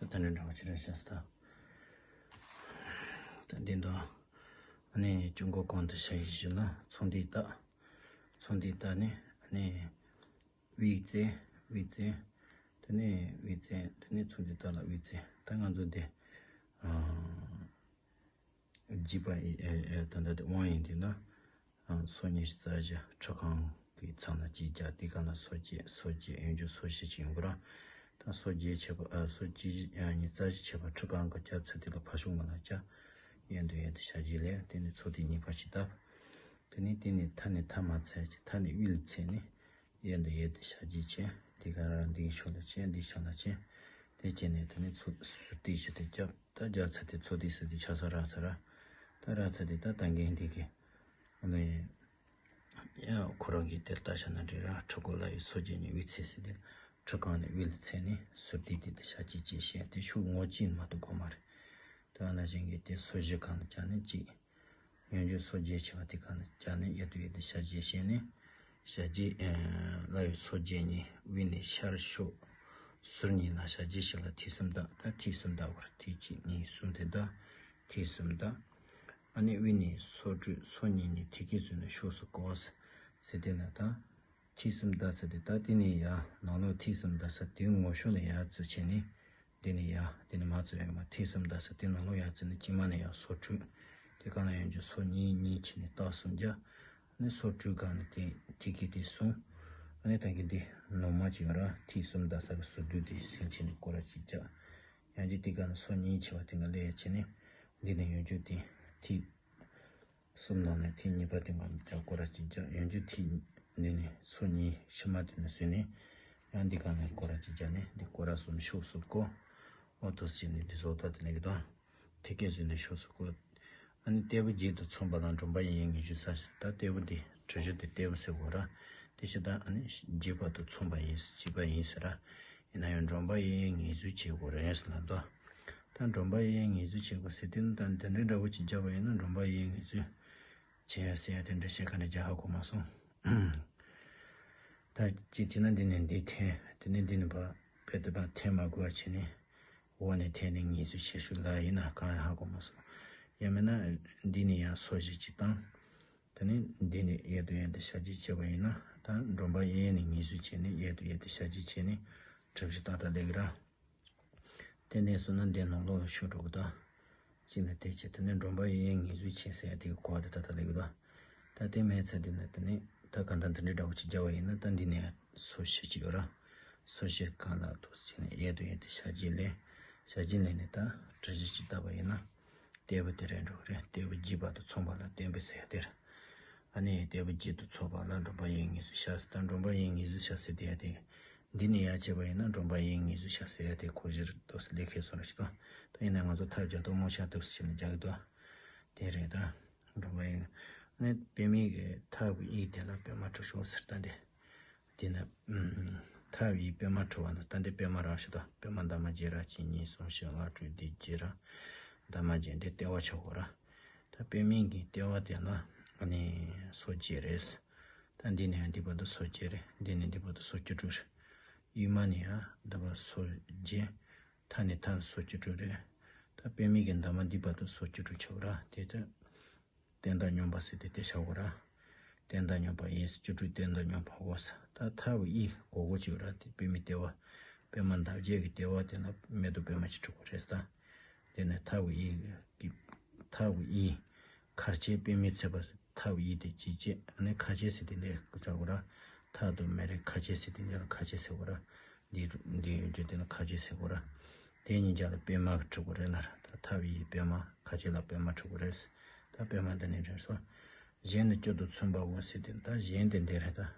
ད་ད་འདྲ་འདྲ་བ་ཅི་རེད་ཤག་ཟེར་ད། ད་འདི་འདུག་ཨ་ནི་ཅུང་གོ་གོང་དུ་བཤད་ཡི་ཞུ་ན་ཚོགས་འདུའི་རྟགས། ཚོགས་འདུའི་རྟགས་ནི་ཨ་ནི་དབུའི་རྩེ། དབུའི་རྩེ། དེ་ནས་དབུའི་རྩེ། དེ་ནས་ཚོགས་འདུའི་རྟགས་ལ་དབུའི་རྩེ། ད་ང་ཚོ་འདི་ཨ། འཇིགས་པ་ཡི་ཨེ་ཨེ་ད་ལྟ་དེ་དབང་ཡིན་དེ་ན། ཨ། སོ་ཉི་ཤུ་རྩ་བཞི་ཁྲི་གང་གི་མཚམས་ལ་གཅིག་བརྒྱབ། དེ་ག་ལ་སོ་བརྒྱད། སོ་བརྒྱད་ཡོན་རྒྱུ་སོ་བཞི་ཅིག་ཡོང་གི་ར། ད་སོ་བརྒྱད་ཆད་པ། ཨ། སོ་བརྒྱད་ཨ་ཉི་ཤུ་རྩ་བཞི་ཆད་པ་ཁྲི་གང་གི་རྒྱབ་ཚད་དེ་ལ་ཕར་ཕྱོགས་ང་ལ་བརྒྱབ། གཡས་འདི་གཡས་འདི་ཞབས་ཀྱིས་ལེན། དེ་ནས་ཚོགས་འདུ་གཉིས་པ་ཞིག་བཏབ། དེ་ནས་དེ་ནས་མཐའ་ནས་མཐའ་མ་ཚད་ཀྱི་མཐའ་ནས་དབུས་ལ་ཚད་ནས། གཡས་འདི་གཡས་འདི་ཞབས་ཀྱིས་ཕྱེ། དེ་ག་རང་འདིའི་ཕྱོགས་ལ་ཕྱེ། འདིའི་ཕྱོགས་ལ་ཕྱེ། དེ་བྱས་ནས་དེ་ནས་ཚུར་ཟུར་ཏིག་ཞིག་དེ་བརྒྱབ། ད་རྒྱབ་ཚད་དེ་ཚོགས་ཏིག་ཟེར་དེ་ཆ་ས་རག་ས་ར། ད་རག་ཚད་དེ་ད་ད་འགན་འདི་གི་ཨ་ནི་ཡང་ཁོ་རང་གིས་དེར་ལྟ་བྱ་ན་འགྲིག་ར། ཁྲི་གོ་ལ་ཡི་སོ་བརྒྱད་ནས་དབུས་ཚད་ཟེར་དེ་ཁྲི་གང་ནས་དབུས་ལ་ཚད་ནས་ཟུར་ཏིག་དེ་དེ་ཞབས་ཀྱིས་ཕྱེ། དེ་ཤུགས་ངོ་གཅིག་མ་གཏོགས་དགོས་མ་རེད། དེ་ཨ་ན་གཞན་གྱིས་དེ་སོ་བཞི་གང་ལ་བརྒྱབ་ནས་གཅིག་ཡོན་རྒྱུ་སོ་བརྒྱད་ཆད་པ་དེ་ག་ནས་བརྒྱབ་ནས་གཡས་འདི་གཡས་འདི་ཞབས་ཀྱིས་ཕྱེ་ནས། ཞབས་ཀྱིས་ཨེ་ལ་ཡི་སོ་བརྒྱད་གཉིས་དབུས་ནས་ཤར་ཕྱོགས་ཟུར་གཉིས་ལ་ཞབས་ཀྱིས་ཕྱེ་ལ་ཐིག་གསུམ་བརྡབ། ད་ཐིག་གསུམ་བརྡབ་དགོས་རེད། ཐིག་གཅིག་གཉིས་གསུམ་དེ་བརྡབ། ཐིག་གསུམ་བརྡབ། ཨ་ནི་དབུས་ནས་སོ་དྲུག་སོ་གཉིས་གཉིས་ཐིག་གིས་བཟུང་ནས་ཕྱོགས་སུ་བསྐོར་ཟེར་དེ་ལ་ད། ཐིག་གསུམ་བརྡབ་ཚར་དེ་ད་དེ་ནས་ཡར་ནང་ལོགས་ཐིག་གསུམ་བརྡབ་ས་དེའི་ངོ་ཤུགས་ལ་ཡར་བཙུགས་བྱས་ནས། དེ་ནས་ཡར་དེ་ནས་མར་བཙུགས་ཡོད་མ། ཐིག་གསུམ་བརྡབ་ས་དེ་ནང་ལོགས་ཡར་བཙུགས་ནས་དཀྱིལ་མ་ནས་ཡར་སོ་དྲུག་དེ་ག་ལ་ཡོན་རྒྱུ་སོ་གཉིས་གཉིས་བྱས་ནས་རྟགས་གསུམ་བརྒྱབ། ཨ་ནི་སོ་དྲུག་ག་ནས་དེ་ཐིག་གིས་དེ་བཟུང་། ཨ་ནི་ད་གིན་དེ་ནོར་མ་ཅིག་ཡོད་ར། ཐིག་གསུམ་བརྡབ་ས་གི་ཟུར་བསྡུས་དེ་ཟིན་བྱས་ནས་སྐོར་ར་ཅིག་བརྒྱབ། ཡང་ཅིག་དེ་ག་ནས་སོ་གཉིས་ཆད་པ་དེ་ནས་ལས་བྱས་ནས་འདི་ནས་ཡོན་རྒྱུ་དེ་ཐིག་གསུམ་ནང་ནས་ཐིག་གཉིས་པ་དེ་ག་ནས་བརྒྱབ། སྐོར་ར་གཅིག་བརྒྱབ། ཡང་ཅིག་ཐིག་འདི་ནས་སོ་གཉིས་ཕྱི་མ་དེ་ནས་བཟོས་ནས་ཡང་འདི་ག་ནས་སྐོར་ར་གཅིག་བརྒྱབ་ནས་འདི་སྐོར་ར་གསུམ་ཕྱོགས་སུ་བསྐོར། འོ་ཐོག་ཟེར་ནས་འདི་བཟོ་ལྟ་དེ་ནས་གི་དང་། ཐིག་གིས་བཟོས་ནས་ཕྱོགས་སུ་བསྐོར། ཨ་ནི་ལྟེ་བ་བརྒྱད་དུ་མཚོན་པ་ལ་འགྲམ་པ་གཡས་གཡོན་ངེས་བཟུང་ས་ཟེར། ད་ལྟེ་བ་འདི་གྲུ་བཞི་དེ་ལྟེ་བ་ཟེར་དགོས་ར། དེ་བཞིན་ད་ཨ་ནི་བརྒྱད་པ་དུ་མཚོན་པ་ཡིན་བརྒྱད་པ་ཡིན་ཟེར་ར། ཡིན་ན་ཡང་འགྲམ་པ་གཡས་གཡོན་ངེས་བཟུང་བྱེད་དགོས་རེད་ཟེར་ལབ་དོ། ད་འགྲམ་པ་གཡས་གཡོན་ངེས་བཟུང་བྱེད་དགོས་ཟེར་དུས་ད་འདི་འདྲའི་འདྲ་བོ་ཅིག་བརྒྱབ་པ་ཡིན་ན་འགྲམ་པ་གཡས་གཡོན་ངེས་བཟུང་བྱེད་ཡ་ཟེར་ཡ་དེ་འདྲ་བཤད་ག་འདྲ་རྒྱག་ཧ་གོ་མ་སོང་། ད་གཅིག་བྱས་ན་འདི་ནས་འདི་འཐེན། དེ་ནས་འདི་ནས་ཕར་དཔེ་དེ་ཕར་འཐེན་མ་དགོས་པ་བྱས་ནས་འོག་ནས་འཐེན་ནས་ངེས་བཟུང་བྱེད་ཤུགས་ལ་ཡིན་ན་གང་ཡང་ཧ་གོ་མ་སོང་། ཡང་མིན་ན་འདི་ནས་ཡང་སོ་བཞི་ཅིག་བཏང་། དེ་ནས་འདི་ནས་གཡས་དང་གཡོན་དུ་ཞབས་ཀྱིས་བྱས་པ་ཡིན་ན་ད་འགྲམ་པ་གཡས་གཡོན་ནས་ངེས་བཟུང་བྱས་ནས་གཡས་དང་གཡོན་དུ་ཞབས་ཀྱིས་བྱས་ནས་གྲུ་བཞི་ཏག་ཏག་ལེགས་ར། དེ་ནས་སོང་ན་འདི་ནང་ལོགས་ལ་ཤོར་འགྲོ་གི་ད། གཅིག་ནས་དེ་བྱས་དེ་ནས་འགྲམ་པ་གཡས་གཡོན་ངེས་བཟུང་བྱས་ཟེར་ཡ་དེ་གི་གོ་བ་དེ་ཏག་ཏག་ལེགས་གི་ད། ད་དེ་མེད་ཚེ་དེ་ནས་དེ་ནས་ད་གང་ལྟར་འདི་འདྲའི་འདྲ་བོ་ཅིག་བརྒྱབ་པ་ཡིན་ན་ད་འདི་ནས་སོ་བཞི་ཅིག་ཡོད་ར། སོ་བཞི་གང་ལ་ཐུག་བྱས་ནས་གཡས་དང་གཡོན་དུ་ཞབས་ཀྱིས་ལེན། ཞབས་ཀྱིས་ལེན་ནས་ད་གྲུ་བཞི་ཅིག་བཏབ་པ་ཡིན་ན། ལྟེ་བ་དེ་རེད་འགྲོ་གི་རེད། ལྟེ་བ་བརྒྱད་པ་དང་མཚུངས་པ་ལ་བརྟེན་པའི་ཟེར་ཡ་དེ་རེད། ཨ་ནི་ལྟེ་བ་བརྒྱད་དང་མཚུངས་པ་ལ་འགྲམ་པ་གཡས་གཡོན་ངེས་བཟུང་བྱ་ཟེར། ད་འགྲམ་པ་གཡས་གཡོན་ངེས་བཟུང་བྱ་ཟེར་དེ་ཡ་དེ། འདི་ནས་ཡར་བྱས་པ་ཡིན་ན་འགྲམ་པ་གཡས་གཡོན་ངེས་བཟུང་བྱ་ཟེར་ཡ་དེ་གོ་གཞི་རེད་འདུག་ཟེར་ལས་ཁེལ་སོང་ར་ཞིག་དང་། ད་ཡིན་ན་ང་ཚོ་ཐབས་བརྒྱབ་དང་རྨོངས་ཤ་འདུག་ཟེར་ནས་རྒྱག་གི་འདུག་དེ་རེད་ད། འགྲམ་པ་གཡས་གཡོན། ཨ་ནི་པདྨའི་གི་མཐའ་དབུས་དེ་ལ་པདྨ་གྲུ་བཞི་ཟེར་ད་འདི། དེ་ནས་མཐའ་དབུས་པདྨ་གྲུ་བ་ན་ད་འདི་པདྨ་རང་ཞིག་དང་པདྨ་འདབ་མ་བརྒྱད་ར། གཅིག་གཉིས་གསུམ་བཞི་ལྔ་དྲུག་བདུན་བརྒྱད་ར། འདབ་མ་བརྒྱད་འདི་ལྟེ་བ་ཆགས་གོ་ར། ད་པདྨའི་གི་ལྟེ་བ་དེ་ལ་ཨ་ནི་སོ་བརྒྱད་རེད། ད་འདི་ནས་ཡང་འདི་བར་དུ་སོ་བརྒྱད་རེད། འདི་ནས་འདི་བར་དུ་སོ་བཅུ་དྲུག་རེད། གཡོན་མ་ནས་ཡང་འདི་བར་སོ་བརྒྱད། མཐའ་ནས་མཐའ་སོ་བཅུ་དྲུག་རེད། ད་པདྨའི་གི་འདབ་མ་འདི་བར་དུ་སོ་བཅུ་དྲུག་ཆགས་གོ་ར། དེ་ཚོ། བརྟན་མཐའ་སྙོམས་པ་ཟེར་དེ་དེ་བྱ་དགོས་ར། བརྟན་མཐའ་སྙོམས་པ་ཡིན་ཟེར་བཅུ་དྲུག་བརྟན་མཐའ་སྙོམས་པ་འོ་ཟེར། ད་མཐའ་དབུས་གོ་གོ་བྱེད་ར་དེ་པདྨའི་ལྟེ་བ། པདྨ་འདབ་བརྒྱད་ཀྱི་ལྟེ་བ་དེ་ན་མེ་ཏོག་པདྨ་ཅིག་གྲུབ་དགོས་རེད་ཟེར། དེ་ནས་མཐའ་དབུས་ཀྱི་མཐའ་དབུས་ཁ་ཕྱེ་པདྨས་ཚེས་པ་ཟེར་མཐའ་དབུས་དེ་ཅི་བྱེད་ཨ་ནི་ཁ་ཕྱེ་ཟེར་དེ་འདྲ་བྱ་དགོས་ར། མཐའ་དང་མེ་རི་ཁ་ཕྱེ་ཟེར་དེ་འདྲ་ལ་ཁ་ཕྱེ་ཟེར་དགོས་ར། འདི་འདི་ཡོད་རྒྱུ་དེ་ལ་ཁ་ཕྱེ་ཟེར་དགོས་ར། དེ་གཉིས་ཀ་ལ་པདྨ་གྲུབ་དགོས་རེད་ན་ར། ད་མཐའ་དབུས་པདྨ་ཁ་ཕྱེ་ལ་པདྨ་གྲུབ་དགོས་རེད། ད་པདྨ་འདི་ནས་རེད་སོ། གཞན་ནི་བཅུ་དང་མཚུངས་པའོ་ཟེར་དེ་ད་གཞན་དེ་འདི་རེད་ད།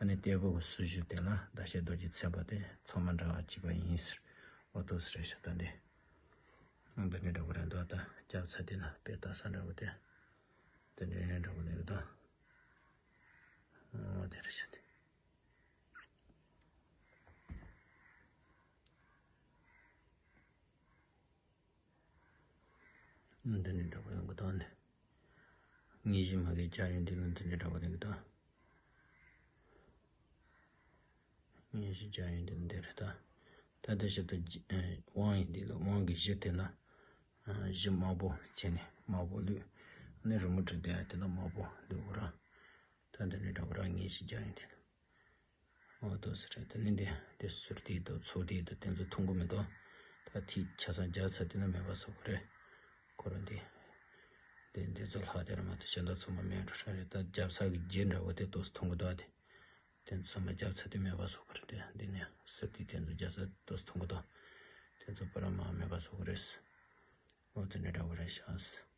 ཨ་ནི་ལྟེ་བ་གི་སོ་བཞི་དེ་ལ་ཟླ་ཤེལ་རྡོ་རྗེ་ཚེས་པ་དེ་ཚང་མ་འདྲ་བ་གཅིག་པ་ཡིན་ཟེར། འོ་ཐུགས་སུ་རེད་ཤག་ད་འདི། འདི་འདྲ་འདྲ་བོ་རེད་འདུག་ད་རྒྱབ་ཚད་དེ་ལ་དཔེ་ལྟ་ས་འདྲ་བོ་དེ། འདི་འདྲ་འདྲ་བོ་ལེགས་འདུག་འོ་དེ་རེད་ཤག་དེ། འདི་ནས་འདྲ་བ་ཡོང་གི་དོན་ནི། དངོས་གཞི་མ་གི་བྱ་ཡོན་འདི་ལ་འདི་འདྲ་འདྲ་བ་ཡོང་གི་དོན། དངོས་གཞི་བྱ་ཡོན་འདི་འདི་རེད་ད། ད་དེ་བཞིན་དུ་དབང་ཡིན་འདི་ལ་དབང་གི་གཞི་དེ་ལ་གཞི་དམར་པོ་བྱས་ནས་དམར་པོ་བླུགས། ཨ་ནི་རི་མོ་བྲིས་དེ་དེ་ལ་དམར་པོ་བླུགས་ར། ད་འདི་ནས་འདྲ་བོ་ར་ངེས་ཤིག་རྒྱག་ཡིན་དེ་ལ། འོ་དོ་ཟེར་རེད། དེ་ནི་འདི་འདི་ཟུར་དེ་དང་ཚུར་དེ་དང་དེ་ཚོ་མཐོང་གི་མི་འདུག་ད་ཐིག་ཆ་ཚང་རྒྱག་ཚར་དེ་ན་མེད་པ་བཟོ་གི་རེད། ཁོ་རང་འདི་འདི་འདི་ཚོ་ལྷག་དེ་ར་མ་གཏོགས་གཞན་དག་ཚང་མ་མེད་འགྲོ་ས་རེད། ད་རྒྱབ་ས་གི་རྒྱན་འདྲ་བོ་དེ་དོ་མཐོང་གི་འདུག་ཨ། དེ་དེ་ཚང་མ་རྒྱབ་ཚར་དེ་མེད་པ་བཟོ་གི་རེད། དེ་འདི་ནས་ཟུར་དེ་དེ་ཚོ་རྒྱབ་ཚར་དོ་མཐོང་གི་འདུག་དེ་ཚོ་པ་ར་མ་མེད་པ་བཟོ་གི་རེད། འོ་དེ་འདྲ་འདྲ་བོ་རེད་ཤག